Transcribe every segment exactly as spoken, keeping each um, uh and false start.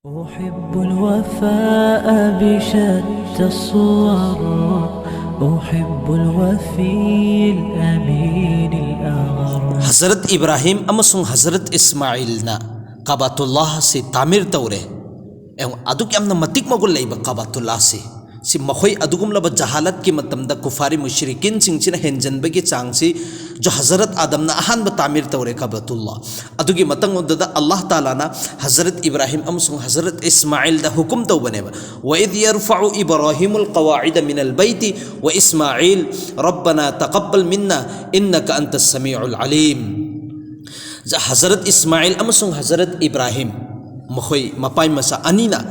أحب الوفاء بشتى الصور، أحب الوفي الأمين الأغر. ꯍꯖꯔꯠ ꯏꯕ꯭ꯔꯥꯍꯤꯝ ꯑꯃꯁꯨꯡ ꯍꯖꯔꯠ ꯏꯁꯃꯥꯏꯜꯅ ꯀꯥꯕꯥꯇꯨꯜꯂꯥꯍ ꯑꯁꯤ ꯇꯥꯃꯤꯔ ꯇꯧꯔꯦ꯫ ꯌꯦꯡꯉꯨ, ꯑꯗꯨꯛ ꯌꯥꯝꯅ ꯃꯇꯤꯛ ꯃꯒꯨꯟ ꯂꯩꯕ ꯀꯥꯕꯥꯇꯨꯜꯂꯥꯍ ꯑꯁꯤ, ꯁꯤ ꯃꯈꯣꯏ ꯑꯗꯨꯒꯨꯝꯂꯕ ꯖꯍꯥꯂꯠꯀꯤ ꯃꯇꯝꯗ ꯀꯨꯐꯥꯔꯤ ꯃꯨꯁ꯭ꯔꯤꯀꯤꯟꯁꯤꯡꯁꯤꯅ ꯍꯦꯟꯖꯟꯕꯒꯤ ꯆꯥꯡꯁꯤ ꯖꯣ ꯍꯖꯔꯠ ꯑꯥꯗꯝꯅ ꯑꯍꯥꯟꯕ ꯇꯥꯃꯤꯔ ꯇꯧꯔꯦ ꯀꯥꯕꯥꯇꯨꯜꯂꯥꯍ꯫ ꯑꯗꯨꯒꯤ ꯃꯇꯨꯡꯗꯨꯗ ꯑꯜꯂꯥꯍ ꯇꯥꯂꯥꯅ ꯍꯖꯔꯠ ꯏꯕ꯭ꯔꯥꯍꯤꯝ ꯑꯃꯁꯨꯡ ꯍꯖꯔꯠ ꯏꯁꯃꯥꯏꯜꯗ ꯍꯨꯀꯨꯝ ꯇꯧꯕꯅꯦꯕ, "وإذ يرفع إبراهيم القواعد من البيت وإسماعيل ربنا تقبل منا إنك أنت السميع العليم." ꯍꯖꯔꯠ ꯏꯁꯃꯥꯏꯜ ꯑꯃꯁꯨꯡ ꯍꯖꯔꯠ ꯏꯕ꯭ꯔꯥꯍꯤꯝ, ꯃꯈꯣꯏ ꯃꯄꯥꯏ ꯃꯆꯥ ꯑꯅꯤꯅ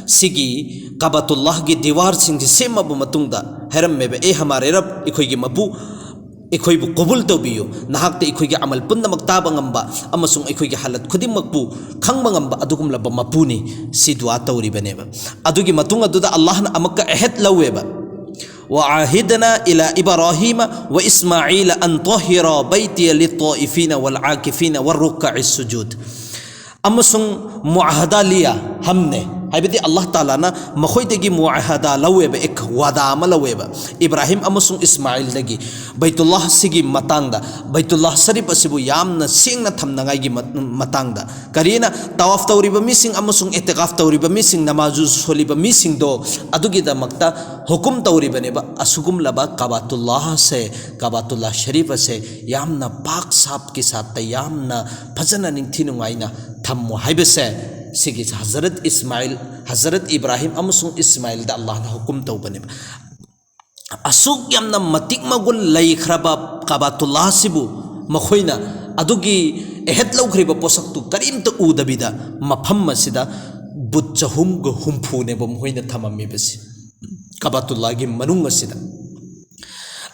ꯁꯤꯒꯤ ꯀꯥꯕꯥꯇꯨꯜꯂꯥꯍꯒꯤ ꯗꯤꯋꯥꯔꯁꯤꯡꯁꯤ ꯁꯦꯝꯃꯕ ꯃꯇꯨꯡꯗ ꯍꯥꯏꯔꯝꯃꯦꯕ, "ꯑꯦ ꯍꯃꯥꯔꯦ ꯔꯕ, ꯑꯩꯈꯣꯏꯒꯤ ꯃꯄꯨ, ꯑꯩꯈꯣꯏꯕꯨ ꯀꯣꯕꯨꯜ ꯇꯧꯕꯤꯌꯨ, ꯅꯍꯥꯛꯇꯤ ꯑꯩꯈꯣꯏꯒꯤ ꯑꯃꯜ ꯄꯨꯝꯅꯃꯛ ꯇꯥꯕ ꯉꯝꯕ ꯑꯃꯁꯨꯡ ꯑꯩꯈꯣꯏꯒꯤ ꯍꯥꯂꯠ ꯈꯨꯗꯤꯡꯃꯛꯄꯨ ꯈꯪꯕ ꯉꯝꯕ ꯑꯗꯨꯒꯨꯝꯂꯕ ꯃꯄꯨꯅꯤ", ꯁꯤ ꯗꯨꯋꯥ ꯇꯧꯔꯤꯕꯅꯦꯕ꯫ ꯑꯗꯨꯒꯤ ꯃꯇꯨꯡ ꯑꯗꯨꯗ ꯑꯜꯂꯥꯍꯅ ꯑꯃꯨꯛꯀ ꯑꯍꯦꯗ ꯂꯧꯋꯦꯕ, "وعهدنا إلى إبراهيم وإسماعيل أن طهرا بيتي للطائفين والعاكفين والركع السجود." ꯑꯃꯁꯨꯡ ꯃꯨꯑꯥꯍꯗꯥ ꯂꯤꯌꯥ ꯍꯝꯅꯦ, ꯍꯥꯏꯕꯗꯤ ꯑꯜꯂꯥꯍ ꯇꯥꯂꯥꯅ ꯃꯈꯣꯏꯗꯒꯤ ꯃꯨꯑꯥꯍꯗꯥ ꯂꯧꯋꯦꯕ, ꯑꯦꯛ ꯋꯥꯗꯥ ꯑꯃ ꯂꯧꯋꯦꯕ ꯏꯕ꯭ꯔꯥꯍꯤꯝ ꯑꯃꯁꯨꯡ ꯏꯁꯃꯥꯏꯜꯗꯒꯤ, ꯕꯩꯇꯨꯜꯂꯥꯍ ꯑꯁꯤꯒꯤ ꯃꯇꯥꯡꯗ, ꯕꯩꯇꯨꯜꯂꯥꯍ ꯁꯔꯤꯐ ꯑꯁꯤꯕꯨ ꯌꯥꯝꯅ ꯁꯦꯡꯅ ꯊꯝꯅꯉꯥꯏꯒꯤ ꯃ-, ꯃꯇꯥꯡꯗ꯫ ꯀꯔꯤꯅ? ꯇꯋꯥꯐ ꯇꯧꯔꯤꯕ ꯃꯤꯁꯤꯡ ꯑꯃꯁꯨꯡ ꯏꯇꯤꯀꯥꯐ ꯇꯧꯔꯤꯕ ꯃꯤꯁꯤꯡ, ꯅꯃꯥꯖꯨ ꯁꯣꯜꯂꯤꯕ ꯃꯤꯁꯤꯡꯗꯣ, ꯑꯗꯨꯒꯤꯗꯃꯛꯇ ꯍꯨꯀꯨꯝ ꯇꯧꯔꯤꯕꯅꯦꯕ꯫ ꯑꯁꯤꯒꯨꯝꯂꯕ ꯀꯥꯕꯥꯇꯨꯜꯂꯥꯍ ꯑꯁꯦ, ꯀꯥꯕꯥꯇꯨꯜꯂꯥꯍ ꯁꯔꯤꯐ ꯑꯁꯦ ꯌꯥꯝꯅ ꯄꯥꯛ ꯁꯥꯞꯀꯤ ꯁꯥꯠꯇ ꯌꯥꯝꯅ ꯐꯖꯅ ꯅꯤꯡꯊꯤ ꯅꯨꯡꯉꯥꯏꯅ ꯊꯝꯃꯣ ꯍꯥꯏꯕꯁꯦ, ꯁꯤꯒꯤ ꯍꯖꯔꯠ ꯏꯁꯃꯥꯏꯜ, ꯍꯖꯔꯠ ꯏꯕ꯭ꯔꯥꯍꯤꯝ ꯑꯃꯁꯨꯡ ꯏꯁꯃꯥꯏꯜꯗ ꯑꯜꯂꯥꯍꯅ ꯍꯨꯀꯨꯝ ꯇꯧꯕꯅꯦꯕ꯫ ꯑꯁꯨꯛ ꯌꯥꯝꯅ ꯃꯇꯤꯛ ꯃꯒꯨꯟ ꯂꯩꯈ꯭ꯔꯕ ꯀꯥꯕꯥꯇꯨꯜꯂꯥꯍ ꯑꯁꯤꯕꯨ ꯃꯈꯣꯏꯅ ꯑꯗꯨꯒꯤ ꯑꯦꯍꯦꯗ ꯂꯧꯈ꯭ꯔꯤꯕ ꯄꯣꯠꯁꯛꯇꯨ ꯀꯔꯤꯝꯇ ꯎꯗꯕꯤꯗ ꯃꯐꯝ ꯑꯁꯤꯗ ꯕꯨꯠ ꯆꯍꯨꯝꯒ ꯍꯨꯝꯐꯨꯅꯦꯕ ꯃꯈꯣꯏꯅ ꯊꯝꯃꯝꯃꯤꯕꯁꯤ ꯀꯥꯕꯥꯇꯨꯜꯂꯥꯍꯒꯤ ꯃꯅꯨꯡ ꯑꯁꯤꯗ꯫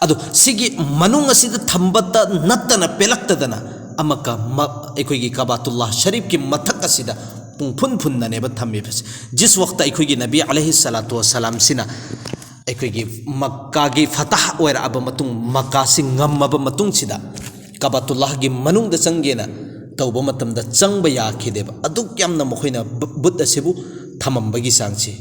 ꯑꯗꯣ ꯁꯤꯒꯤ ꯃꯅꯨꯡ ꯑꯁꯤꯗ ꯊꯝꯕꯇ ꯅꯠꯇꯅ ꯄꯦꯜꯂꯛꯇꯗꯅ ꯑꯃꯛꯀ ꯃ-, ꯑꯩꯈꯣꯏꯒꯤ ꯀꯥꯕꯥꯇꯨꯜꯂꯥꯍ ꯁꯔꯤꯐꯀꯤ ꯃꯊꯛ ꯑꯁꯤꯗ ꯄꯨꯡꯐꯨꯟ ꯐꯨꯟꯅꯅꯦꯕ ꯊꯝꯃꯤꯕꯁꯦ꯫ ꯖꯤꯁ ꯋꯛꯇ ꯑꯩꯈꯣꯏꯒꯤ ꯅꯕꯤ ꯑꯂꯩꯍꯤ ꯁꯂꯥꯇꯨ ꯋꯁꯂꯥꯝꯁꯤꯅ ꯑꯩꯈꯣꯏꯒꯤ ꯃꯛꯀꯥꯒꯤ ꯐꯇꯥꯍ ꯑꯣꯏꯔꯛꯑꯕ ꯃꯇꯨꯡ, ꯃꯛꯀꯥꯁꯤ ꯉꯝꯃꯕ ꯃꯇꯨꯡꯁꯤꯗ ꯀꯥꯕꯥꯇꯨꯜꯂꯥꯍꯒꯤ ꯃꯅꯨꯡꯗ ꯆꯪꯒꯦꯅ ꯇꯧꯕ ꯃꯇꯝꯗ ꯆꯪꯕ ꯌꯥꯈꯤꯗꯦꯕ꯫ ꯑꯗꯨꯛ ꯌꯥꯝꯅ ꯃꯈꯣꯏꯅ ꯕꯨ- ꯕꯨꯠ ꯑꯁꯤꯕꯨ ꯊꯝꯃꯝꯕꯒꯤ ꯆꯥꯡꯁꯤ꯫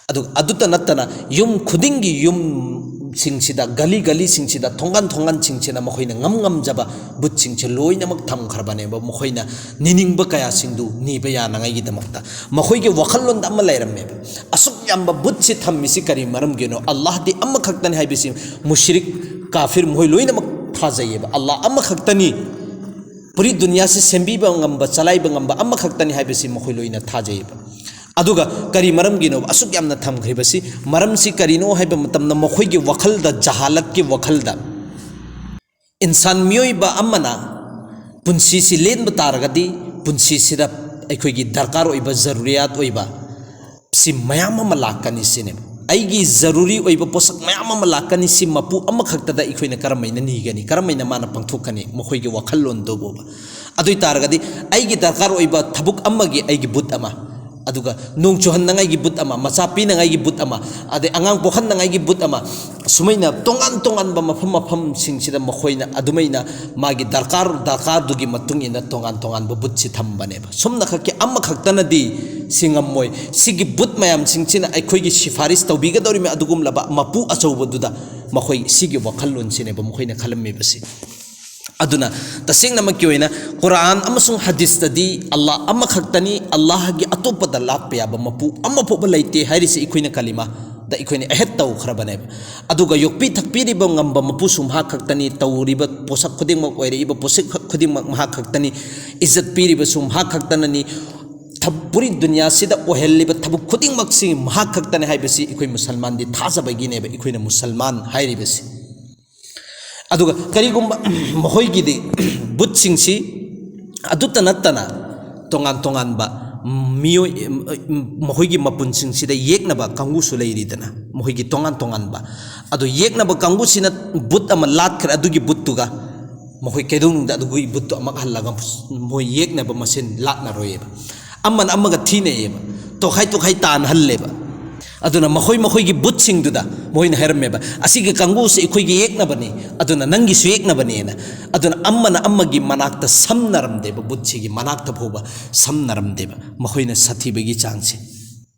ꯑꯗꯨ ꯑꯗꯨꯇ ꯅꯠꯇꯅ ꯌꯨꯝ ꯈꯨꯗꯤꯡꯒꯤ ꯌꯨꯝꯁꯤꯡꯁꯤꯗ, ꯒꯂꯤ ꯒꯂꯤꯁꯤꯡꯁꯤꯗ, ꯊꯣꯡꯒꯥꯟ ꯊꯣꯡꯒꯥꯟꯁꯤꯡꯁꯤꯗ ꯃꯈꯣꯏꯅ ꯉꯝ ꯉꯝꯖꯕ ꯕꯨꯠꯁꯤꯡꯁꯦ ꯂꯣꯏꯅꯃꯛ ꯊꯝꯈ꯭ꯔꯕꯅꯦꯕ꯫ ꯃꯈꯣꯏꯅ ꯅꯤꯅꯤꯡꯕ ꯀꯌꯥꯁꯤꯡꯗꯨ ꯅꯤꯕ ꯌꯥꯅꯉꯥꯏꯒꯤꯗꯃꯛꯇ ꯃꯈꯣꯏꯒꯤ ꯋꯥꯈꯜꯂꯣꯟꯗ ꯑꯃ ꯂꯩꯔꯝꯃꯦꯕ꯫ ꯑꯁꯨꯛ ꯌꯥꯝꯕ ꯕꯨꯠꯁꯤ ꯊꯝꯃꯤꯁꯤ ꯀꯔꯤ ꯃꯔꯝꯒꯤꯅꯣ? ꯑꯜꯂꯥꯍꯗꯤ ꯑꯃꯈꯛꯇꯅꯤ ꯍꯥꯏꯕꯁꯤ ꯃꯨꯁ꯭ꯔꯤꯛ, ꯀꯥꯐꯤꯔ ꯃꯈꯣꯏ ꯂꯣꯏꯅꯃꯛ ꯊꯥꯖꯩꯌꯦꯕ꯫ ꯑꯜꯂꯥꯍ ꯑꯃꯈꯛꯇꯅꯤ, ꯄꯨꯔꯤ ꯗꯨꯅꯤꯌꯥꯁꯤ ꯁꯦꯝꯕꯤꯕ ꯉꯝꯕ, ꯆꯂꯥꯏꯕ ꯉꯝꯕ ꯑꯃꯈꯛꯇꯅꯤ ꯍꯥꯏꯕꯁꯤ ꯃꯈꯣꯏ ꯂꯣꯏꯅ ꯊꯥꯖꯩꯌꯦꯕ꯫ ꯑꯗꯨꯒ ꯀꯔꯤ ꯃꯔꯝꯒꯤꯅꯣ ꯑꯁꯨꯛ ꯌꯥꯝꯅ ꯊꯝꯈ꯭ꯔꯤꯕꯁꯤ? ꯃꯔꯝꯁꯤ ꯀꯔꯤꯅꯣ ꯍꯥꯏꯕ ꯃꯇꯝꯗ ꯃꯈꯣꯏꯒꯤ ꯋꯥꯈꯜꯗ ꯖꯍꯥꯂꯠꯀꯤ ꯋꯥꯈꯜꯗ ꯏꯟꯁꯥꯟ ꯃꯤꯑꯣꯏꯕ ꯑꯃꯅ ꯄꯨꯟꯁꯤꯁꯤ ꯂꯦꯟꯕ ꯇꯥꯔꯒꯗꯤ ꯄꯨꯟꯁꯤꯁꯤꯗ ꯑꯩꯈꯣꯏꯒꯤ ꯗꯔꯀꯥꯔ ꯑꯣꯏꯕ, ꯖꯔꯨꯔꯤꯌꯥꯠ ꯑꯣꯏꯕ ꯁꯤ ꯃꯌꯥꯝ ꯑꯃ ꯂꯥꯛꯀꯅꯤ ꯁꯤꯅꯦꯕ꯫ ꯑꯩꯒꯤ ꯖꯔꯨꯔꯤ ꯑꯣꯏꯕ ꯄꯣꯠꯁꯛ ꯃꯌꯥꯝ ꯑꯃ ꯂꯥꯛꯀꯅꯤ, ꯁꯤ ꯃꯄꯨ ꯑꯃꯈꯛꯇꯗ ꯑꯩꯈꯣꯏꯅ ꯀꯔꯝꯍꯥꯏꯅ ꯅꯤꯒꯅꯤ, ꯀꯔꯝꯍꯥꯏꯅ ꯃꯥꯅ ꯄꯥꯡꯊꯣꯛꯀꯅꯤ? ꯃꯈꯣꯏꯒꯤ ꯋꯥꯈꯜꯂꯣꯟꯗꯨꯕꯨꯕ꯫ ꯑꯗꯨ ꯑꯣꯏ ꯇꯥꯔꯒꯗꯤ ꯑꯩꯒꯤ ꯗꯔꯀꯥꯔ ꯑꯣꯏꯕ ꯊꯕꯛ ꯑꯃꯒꯤ ꯑꯩꯒꯤ ꯕꯨꯠ ꯑꯃ, ꯑꯗꯨꯒ ꯅꯣꯡ ꯆꯨꯍꯟꯅꯉꯥꯏꯒꯤ ꯕꯨꯠ ꯑꯃ, ꯃꯆꯥ ꯄꯤꯅꯉꯥꯏꯒꯤ ꯕꯨꯠ ꯑꯃ, ꯑꯗꯩ ꯑꯉꯥꯡ ꯄꯣꯛꯍꯟꯅꯉꯥꯏꯒꯤ ꯕꯨꯠ ꯑꯃ, ꯁꯨꯃꯥꯏꯅ ꯇꯣꯉꯥꯟ ꯇꯣꯉꯥꯟꯕ ꯃꯐꯝ ꯃꯐꯝꯁꯤꯡꯁꯤꯗ ꯃꯈꯣꯏꯅ ꯑꯗꯨꯃꯥꯏꯅ ꯃꯥꯒꯤ ꯗꯔꯀꯥꯔ, ꯗꯔꯀꯥꯔꯗꯨꯒꯤ ꯃꯇꯨꯡ ꯏꯟꯅ ꯇꯣꯉꯥꯟ ꯇꯣꯉꯥꯟꯕ ꯕꯨꯠꯁꯤ ꯊꯝꯕꯅꯦꯕ꯫ ꯁꯨꯝꯅ ꯈꯛꯀꯤ ꯑꯃꯈꯛꯇꯅꯗꯤ ꯁꯤ ꯉꯝꯃꯣꯏ꯫ ꯁꯤꯒꯤ ꯕꯨꯠ ꯃꯌꯥꯝꯁꯤꯡꯁꯤꯅ ꯑꯩꯈꯣꯏꯒꯤ ꯁꯤꯐꯥꯔꯤꯁ ꯇꯧꯕꯤꯒꯗꯧꯔꯤꯕ ꯑꯗꯨꯒꯨꯝꯂꯕ ꯃꯄꯨ ꯑꯆꯧꯕꯗꯨꯗ ꯃꯈꯣꯏ ꯁꯤꯒꯤ ꯋꯥꯈꯜꯂꯣꯟꯁꯤꯅꯦꯕ ꯃꯈꯣꯏꯅ ꯈꯜꯂꯝꯃꯤꯕꯁꯤ꯫ ꯑꯗꯨꯅ ꯇꯁꯦꯡꯅꯃꯛꯀꯤ ꯑꯣꯏꯅ ꯀꯨꯔꯥꯟ ꯑꯃꯁꯨꯡ ꯍꯗꯤꯁꯇꯗꯤ ꯑꯜꯂꯥꯍ ꯑꯃꯈꯛꯇꯅꯤ, ꯑꯜꯂꯥꯍꯒꯤ ꯑꯇꯣꯞꯄꯗ ꯂꯥꯠꯄ ꯌꯥꯕ ꯃꯄꯨ ꯑꯃ ꯐꯥꯎꯕ ꯂꯩꯇꯦ ꯍꯥꯏꯔꯤꯁꯤ ꯑꯩꯈꯣꯏꯅ ꯀꯂꯤꯃꯥꯗ ꯑꯩꯈꯣꯏꯅ ꯑꯍꯦꯠ ꯇꯧꯈ꯭ꯔꯕꯅꯦꯕ꯫ ꯑꯗꯨꯒ ꯌꯣꯛꯄꯤ ꯊꯛꯄꯤꯔꯤꯕ ꯉꯝꯕ ꯃꯄꯨꯁꯨ ꯃꯍꯥꯛ ꯈꯛꯇꯅꯤ, ꯇꯧꯔꯤꯕ ꯄꯣꯠꯁꯛ ꯈꯨꯗꯤꯡꯃꯛ, ꯑꯣꯏꯔꯛꯏꯕ ꯄꯣꯠꯁꯛ ꯈꯨꯗꯤꯡꯃꯛ ꯃꯍꯥꯛ ꯈꯛꯇꯅꯤ, ꯏꯖꯠ ꯄꯤꯔꯤꯕꯁꯨ ꯃꯍꯥꯛ ꯈꯛꯇꯅꯅꯤ, ꯊ- ꯄꯨꯔꯤ ꯗꯨꯅꯤꯌꯥꯁꯤꯗ ꯑꯣꯏꯍꯜꯂꯤꯕ ꯊꯕꯛ ꯈꯨꯗꯤꯡꯃꯛꯁꯤ ꯃꯍꯥꯛ ꯈꯛꯇꯅꯤ ꯍꯥꯏꯕꯁꯤ ꯑꯩꯈꯣꯏ ꯃꯨꯁꯜꯃꯥꯟꯗꯤ ꯊꯥꯖꯕꯒꯤꯅꯦꯕ ꯑꯩꯈꯣꯏꯅ ꯃꯨꯁꯜꯃꯥꯟ ꯍꯥꯏꯔꯤꯕꯁꯤ꯫ ꯑꯗꯨꯒ ꯀꯔꯤꯒꯨꯝꯕ ꯃꯈꯣꯏꯒꯤꯗꯤ ꯕꯨꯠꯁꯤꯡꯁꯤ ꯑꯗꯨꯇ ꯅꯠꯇꯅ ꯇꯣꯉꯥꯟ ꯇꯣꯉꯥꯟꯕ ꯃꯤꯑꯣꯏ, ꯃꯈꯣꯏꯒꯤ ꯃꯄꯨꯟꯁꯤꯡꯁꯤꯗ ꯌꯦꯛꯅꯕ ꯀꯥꯡꯕꯨꯁꯨ ꯂꯩꯔꯤꯗꯅ, ꯃꯈꯣꯏꯒꯤ ꯇꯣꯉꯥꯟ ꯇꯣꯉꯥꯟꯕ꯫ ꯑꯗꯨ ꯌꯦꯛꯅꯕ ꯀꯥꯡꯕꯨꯁꯤꯅ ꯕꯨꯠ ꯑꯃ ꯂꯥꯠꯈ꯭ꯔꯦ, ꯑꯗꯨꯒꯤ ꯕꯨꯠꯇꯨꯒ ꯃꯈꯣꯏ ꯀꯩꯗꯧꯅꯨꯡꯗ ꯑꯗꯨꯒꯤ ꯕꯨꯠꯇꯨ ꯑꯃꯨꯛ ꯍꯜꯂꯒ ꯃꯣꯏ ꯌꯦꯛꯅꯕ ꯃꯁꯦꯟ ꯂꯥꯠꯅꯔꯣꯏꯑꯕ꯫ ꯑꯃꯅ ꯑꯃꯒ ꯊꯤꯅꯩꯌꯦꯕ, ꯇꯣꯈꯥꯏ ꯇꯣꯈꯥꯏ ꯇꯥꯟꯅꯍꯜꯂꯦꯕ꯫ ꯑꯗꯨꯅ ꯃꯈꯣꯏ ꯃꯈꯣꯏꯒꯤ ꯕꯨꯠꯁꯤꯡꯗꯨꯗ ꯃꯈꯣꯏꯅ ꯍꯥꯏꯔꯝꯃꯦꯕ, "ꯑꯁꯤꯒꯤ ꯀꯥꯡꯕꯨꯁꯦ ꯑꯩꯈꯣꯏꯒꯤ ꯌꯦꯛꯅꯕꯅꯤ, ꯑꯗꯨꯅ ꯅꯪꯒꯤꯁꯨ ꯌꯦꯛꯅꯕꯅꯦꯅ"꯫ ꯑꯗꯨꯅ ꯑꯃꯅ ꯑꯃꯒꯤ ꯃꯅꯥꯛꯇ ꯁꯝꯅꯔꯝꯗꯦꯕ, ꯕꯨꯠꯁꯤꯒꯤ ꯃꯅꯥꯛꯇ ꯐꯥꯎꯕ ꯁꯝꯅꯔꯝꯗꯦꯕ ꯃꯈꯣꯏꯅ ꯁꯥꯊꯤꯕꯒꯤ ꯆꯥꯡꯁꯦ꯫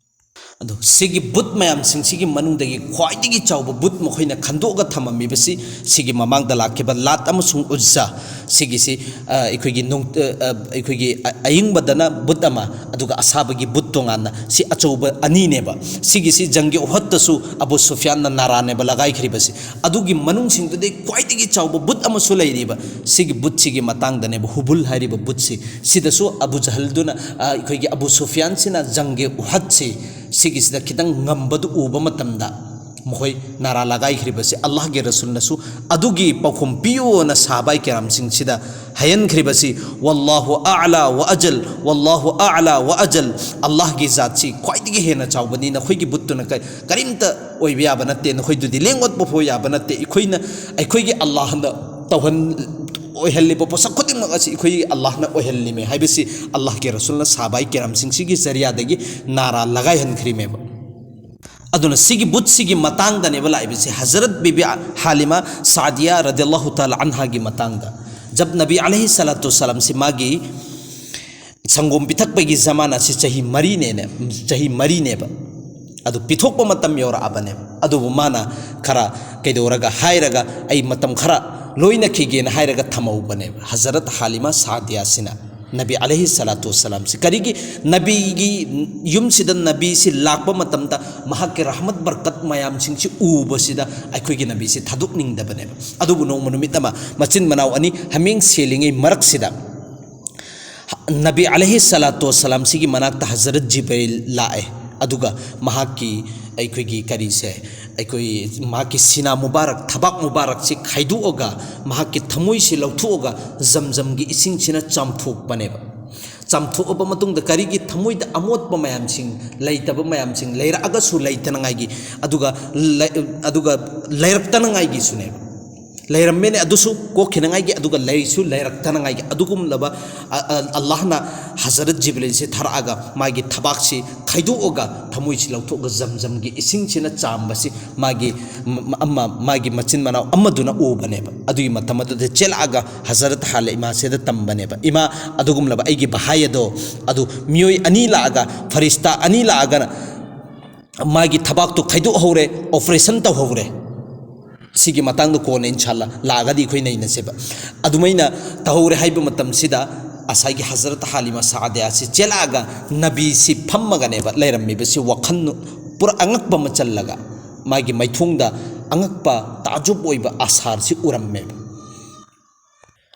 ꯑꯗꯣ ꯁꯤꯒꯤ ꯕꯨꯠ ꯃꯌꯥꯝꯁꯤꯡꯁꯤꯒꯤ ꯃꯅꯨꯡꯗꯒꯤ ꯈ꯭ꯋꯥꯏꯗꯒꯤ ꯆꯥꯎꯕ ꯕꯨꯠ ꯃꯈꯣꯏꯅ ꯈꯟꯗꯣꯛꯑꯒ ꯊꯝꯃꯝꯃꯤꯕꯁꯤ, ꯁꯤꯒꯤ ꯃꯃꯥꯡꯗ ꯂꯥꯛꯈꯤꯕ ꯂꯥꯠ ꯑꯃꯁꯨꯡ ꯎꯖꯥ, ꯁꯤꯒꯤꯁꯤ, ꯑ, ꯑꯩꯈꯣꯏꯒꯤ ꯅꯣꯡ-, ꯑ, ꯑ, ꯑꯩꯈꯣꯏꯒꯤ ꯑ-, ꯑꯌꯤꯡꯕꯗꯅ ꯕꯨꯠ ꯑꯃ, ꯑꯗꯨꯒ ꯑꯁꯥꯕꯒꯤ ꯕꯨꯠ ꯇꯣꯉꯥꯟꯅ, ꯁꯤ ꯑꯆꯧꯕ ꯑꯅꯤꯅꯦꯕ꯫ ꯁꯤꯒꯤꯁꯤ ꯖꯪꯒꯤ ꯎꯍꯠꯇꯁꯨ ꯑꯕꯨ ꯁꯨꯐꯤꯌꯥꯟꯅ ꯅꯥꯔꯥꯅꯦꯕ ꯂꯒꯥꯏꯈ꯭ꯔꯤꯕꯁꯤ꯫ ꯑꯗꯨꯒꯤ ꯃꯅꯨꯡꯁꯤꯡꯗꯨꯗꯩ ꯈ꯭ꯋꯥꯏꯗꯒꯤ ꯆꯥꯎꯕ ꯕꯨꯠ ꯑꯃꯁꯨ ꯂꯩꯔꯤꯕ, ꯁꯤꯒꯤ ꯕꯨꯠꯁꯤꯒꯤ ꯃꯇꯥꯡꯗꯅꯦꯕ, ꯍꯨꯕꯨꯜ ꯍꯥꯏꯔꯤꯕ ꯕꯨꯠꯁꯤ꯫ ꯁꯤꯗꯁꯨ ꯑꯕꯨ ꯖꯍꯜꯗꯨꯅ, ꯑ, ꯑꯩꯈꯣꯏꯒꯤ ꯑꯕꯨ ꯁꯨꯐꯤꯌꯥꯟꯁꯤꯅ ꯖꯪꯒꯤ ꯎꯍꯠꯁꯤ, ꯁꯤꯒꯤꯁꯤꯗ ꯈꯤꯇꯪ ꯉꯝꯕꯗꯨ ꯎꯕ ꯃꯇꯝꯗ, ꯃꯈꯣꯏ ꯅꯥꯔꯥ ꯂꯒꯥꯏꯈ꯭ꯔꯤꯕꯁꯤ, ꯑꯜꯂꯥꯍꯒꯤ ꯔꯁꯨꯜꯅꯁꯨ ꯑꯗꯨꯒꯤ ꯄꯥꯎꯈꯨꯝ ꯄꯤꯌꯨꯅ ꯁꯥꯍꯥꯕꯥꯏ ꯀꯤꯔꯥꯝꯁꯤꯡꯁꯤꯗ ꯍꯥꯏꯍꯟꯈ꯭ꯔꯤꯕꯁꯤ, "ꯋꯥꯜꯂꯥꯍꯨ ꯑꯑꯂꯥ ꯋꯥ ꯑꯖꯜ, ꯋꯥꯜꯂꯥꯍꯨ ꯑꯑꯂꯥ ꯋꯥ ꯑꯖꯜ", ꯑꯜꯂꯥꯍꯒꯤ ꯖꯥꯠꯁꯤ ꯈ꯭ꯋꯥꯏꯗꯒꯤ ꯍꯦꯟꯅ ꯆꯥꯎꯕꯅꯤ, ꯅꯈꯣꯏꯒꯤ ꯕꯨꯠꯇꯨꯅ ꯀ-, ꯀꯔꯤꯝꯇ ꯑꯣꯏꯕ ꯌꯥꯕ ꯅꯠꯇꯦ, ꯅꯈꯣꯏꯗꯨꯗꯤ ꯂꯦꯡ ꯑꯣꯠꯄ ꯐꯥꯎ ꯌꯥꯕ ꯅꯠꯇꯦ, ꯑꯩꯈꯣꯏꯅ, ꯑꯩꯈꯣꯏꯒꯤ ꯑꯜꯂꯥꯍꯅ ꯇꯧꯍꯟ-, ꯑꯣꯏꯍꯜꯂꯤꯕ ꯄꯣꯠꯁꯛ ꯈꯨꯗꯤꯡꯃꯛ ꯑꯁꯤ ꯑꯩꯈꯣꯏꯒꯤ ꯑꯜꯂꯥꯍꯅ ꯑꯣꯏꯍꯜꯂꯤꯃꯦ ꯍꯥꯏꯕꯁꯤ ꯑꯜꯂꯥꯍꯒꯤ ꯔꯁꯨꯜꯅ ꯁꯥꯍꯥꯕꯥꯏ ꯀꯤꯔꯥꯝꯁꯤꯡꯁꯤꯒꯤ ꯖꯔꯤꯌꯥꯗꯒꯤ ꯅꯥꯔꯥ ꯂꯒꯥꯏꯍꯟꯈ꯭ꯔꯤꯃꯦꯕ꯫ ꯑꯗꯨꯅ ꯁꯤꯒꯤ ꯕꯨꯠꯁꯤꯒꯤ ꯃꯇꯥꯡꯗꯅꯦꯕ ꯂꯥꯛꯏꯕꯁꯤ꯫ ꯍꯖꯔꯠ ꯕꯤꯕꯤ ꯍꯥꯂꯤꯃꯥ ꯁꯥꯗꯤꯌꯥ ꯔꯗꯤꯌꯜꯂꯥꯍꯨ ꯇꯥꯂꯥ ꯑꯟꯍꯥꯒꯤ ꯃꯇꯥꯡꯗ, ꯖꯕ ꯅꯕꯤ ꯑꯂꯩꯍꯤ ꯁꯂꯥꯇꯨ ꯁꯂꯥꯝꯁꯤ ꯃꯥꯒꯤ ꯁꯪꯒꯣꯝ ꯄꯤꯊꯛꯄꯒꯤ ꯖꯃꯥꯅꯥꯁꯤ ꯆꯍꯤ ꯃꯔꯤꯅꯦꯅꯦ, ꯆꯍꯤ ꯃꯔꯤꯅꯦꯕ꯫ ꯑꯗꯨ ꯄꯤꯊꯣꯛꯄ ꯃꯇꯝ ꯌꯧꯔꯛꯑꯕꯅꯦꯕ꯫ ꯑꯗꯨꯕꯨ ꯃꯥꯅ ꯈꯔ ꯀꯩꯗꯧꯔꯒ ꯍꯥꯏꯔꯒ, "ꯑꯩ ꯃꯇꯝ ꯈꯔ ꯂꯣꯏꯅꯈꯤꯒꯦꯅ" ꯍꯥꯏꯔꯒ ꯊꯝꯍꯧꯕꯅꯦꯕ ꯍꯖꯔꯠ ꯍꯥꯂꯤꯃꯥ ꯁꯥꯗꯤꯌꯥꯁꯤꯅ ꯅꯕꯤ ꯑꯂꯩꯍꯤ ꯁꯂꯥꯇꯨ ꯋꯁꯁꯂꯥꯝꯁꯤ꯫ ꯀꯔꯤꯒꯤ? ꯅꯕꯤꯒꯤ ꯌꯨꯝꯁꯤꯗ ꯅꯕꯤꯁꯤ ꯂꯥꯛꯄ ꯃꯇꯝꯗ ꯃꯍꯥꯛꯀꯤ ꯔꯍꯃꯠ ꯕꯔꯀꯠ ꯃꯌꯥꯝꯁꯤꯡꯁꯤ ꯎꯕꯁꯤꯗ ꯑꯩꯈꯣꯏꯒꯤ ꯅꯕꯤꯁꯤ ꯊꯥꯗꯣꯛꯅꯤꯡꯗꯕꯅꯦꯕ꯫ ꯑꯗꯨꯕꯨ ꯅꯣꯡꯃ ꯅꯨꯃꯤꯠ ꯑꯃ ꯃꯆꯤꯟ ꯃꯅꯥꯎ ꯑꯅꯤ ꯍꯥꯃꯦꯡ ꯁꯦꯜꯂꯤꯉꯩ ꯃꯔꯛꯁꯤꯗ ꯅꯕꯤ ꯑꯂꯩꯍꯤ ꯁꯂꯥꯇꯨ ꯋꯁꯁꯂꯥꯝꯁꯤꯒꯤ ꯃꯅꯥꯛꯇ ꯍꯖꯔꯠ ꯖꯤꯕ꯭ꯔꯤꯜ ꯂꯥꯛꯑꯦ꯫ ꯑꯗꯨꯒ ꯃꯍꯥꯛꯀꯤ, ꯑꯩꯈꯣꯏꯒꯤ ꯀꯔꯤꯁꯦ, ꯑꯩꯈꯣꯏ ꯃꯍꯥꯛꯀꯤ ꯁꯤꯅꯥ ꯃꯨꯕꯥꯔꯛ, ꯊꯕꯥꯛ ꯃꯨꯕꯥꯔꯛꯁꯤ ꯈꯥꯏꯗꯣꯛꯑꯒ ꯃꯍꯥꯛꯀꯤ ꯊꯃꯣꯏꯁꯤ ꯂꯧꯊꯣꯛꯑꯒ ꯖꯝꯖꯝꯒꯤ ꯏꯁꯤꯡꯁꯤꯅ ꯆꯥꯝꯊꯣꯛꯄꯅꯦꯕ꯫ ꯆꯥꯝꯊꯣꯛꯑꯕ ꯃꯇꯨꯡꯗ ꯀꯔꯤꯒꯤ? ꯊꯃꯣꯏꯗ ꯑꯃꯣꯠꯄ ꯃꯌꯥꯝꯁꯤꯡ, ꯂꯩꯇꯕ ꯃꯌꯥꯝꯁꯤꯡ ꯂꯩꯔꯛꯑꯒꯁꯨ ꯂꯩꯇꯅꯉꯥꯏꯒꯤ, ꯑꯗꯨꯒ ꯂꯩ-, ꯑꯗꯨꯒ ꯂꯩꯔꯛꯇꯅꯉꯥꯏꯒꯤꯁꯨꯅꯦꯕ꯫ ꯂꯩꯔꯝꯃꯦꯅꯦ, ꯑꯗꯨꯁꯨ ꯀꯣꯛꯈꯤꯅꯉꯥꯏꯒꯤ, ꯑꯗꯨꯒ ꯂꯩꯁꯨ ꯂꯩꯔꯛꯇꯅꯉꯥꯏꯒꯤ꯫ ꯑꯗꯨꯒꯨꯝꯂꯕ ꯑ-, ꯑ-, ꯑꯜꯂꯥꯍꯅ ꯍꯖꯔꯠ ꯖꯤꯕ꯭ꯔꯤꯜꯁꯤ ꯊꯥꯔꯛꯑꯒ ꯃꯥꯒꯤ ꯊꯕꯥꯛꯁꯤ ꯈꯥꯏꯗꯣꯛꯑꯒ ꯊꯃꯣꯏꯁꯤ ꯂꯧꯊꯣꯛꯑꯒ ꯖꯝꯖꯝꯒꯤ ꯏꯁꯤꯡꯁꯤꯅ ꯆꯥꯝꯕꯁꯤ ꯃꯥꯒꯤ ꯃ-, ꯑꯃ, ꯃꯥꯒꯤ ꯃꯆꯤꯟ ꯃꯅꯥꯎ ꯑꯃꯗꯨꯅ ꯎꯕꯅꯦꯕ꯫ ꯑꯗꯨꯒꯤ ꯃꯇꯝ ꯑꯗꯨꯗ ꯆꯦꯜꯂꯛꯑꯒ ꯍꯖꯔꯠ ꯍꯥꯂꯤꯃꯥꯁꯤꯗ ꯇꯝꯕꯅꯦꯕ, "ꯏꯃꯥ, ꯑꯗꯨꯒꯨꯝꯂꯕ ꯑꯩꯒꯤ ꯚꯍꯥꯏ ꯑꯗꯣ, ꯑꯗꯨ ꯃꯤꯑꯣꯏ ꯑꯅꯤ ꯂꯥꯛꯑꯒ, ꯐꯔꯤꯁꯇꯥ ꯑꯅꯤ ꯂꯥꯛꯑꯒ ꯃꯥꯒꯤ ꯊꯕꯥꯛꯇꯨ ꯈꯥꯏꯗꯣꯛꯍꯧꯔꯦ, operation ꯇꯧꯍꯧꯔꯦ꯫ ꯁꯤꯒꯤ ꯃꯇꯥꯡꯗ ꯀꯣꯟꯅ ꯏꯟꯁꯥꯜꯂꯥ ꯂꯥꯛꯑꯒꯗꯤ ꯑꯩꯈꯣꯏ ꯅꯩꯅꯁꯦꯕ"꯫ ꯑꯗꯨꯃꯥꯏꯅ ꯇꯧꯍꯧꯔꯦ ꯍꯥꯏꯕ ꯃꯇꯝꯁꯤꯗ ꯉꯁꯥꯏꯒꯤ ꯍꯖꯔꯠ ꯍꯥꯂꯤꯃꯥ ꯁꯥꯗꯤꯌꯥꯁꯤ ꯆꯦꯜꯂꯛꯑꯒ ꯅꯕꯤꯁꯤ ꯐꯝꯃꯒꯅꯦꯕ ꯂꯩꯔꯝꯃꯤꯕꯁꯤ꯫ ꯋꯥꯈꯜ ꯄꯨꯔꯥ ꯑꯉꯛꯄ ꯑꯃ ꯆꯜꯂꯒ ꯃꯥꯒꯤ ꯃꯥꯏꯊꯣꯡꯗ ꯑꯉꯛꯄ, ꯇꯥꯖꯨꯕ ꯑꯣꯏꯕ ꯑꯁꯥꯔꯁꯤ ꯎꯔꯝꯃꯦꯕ꯫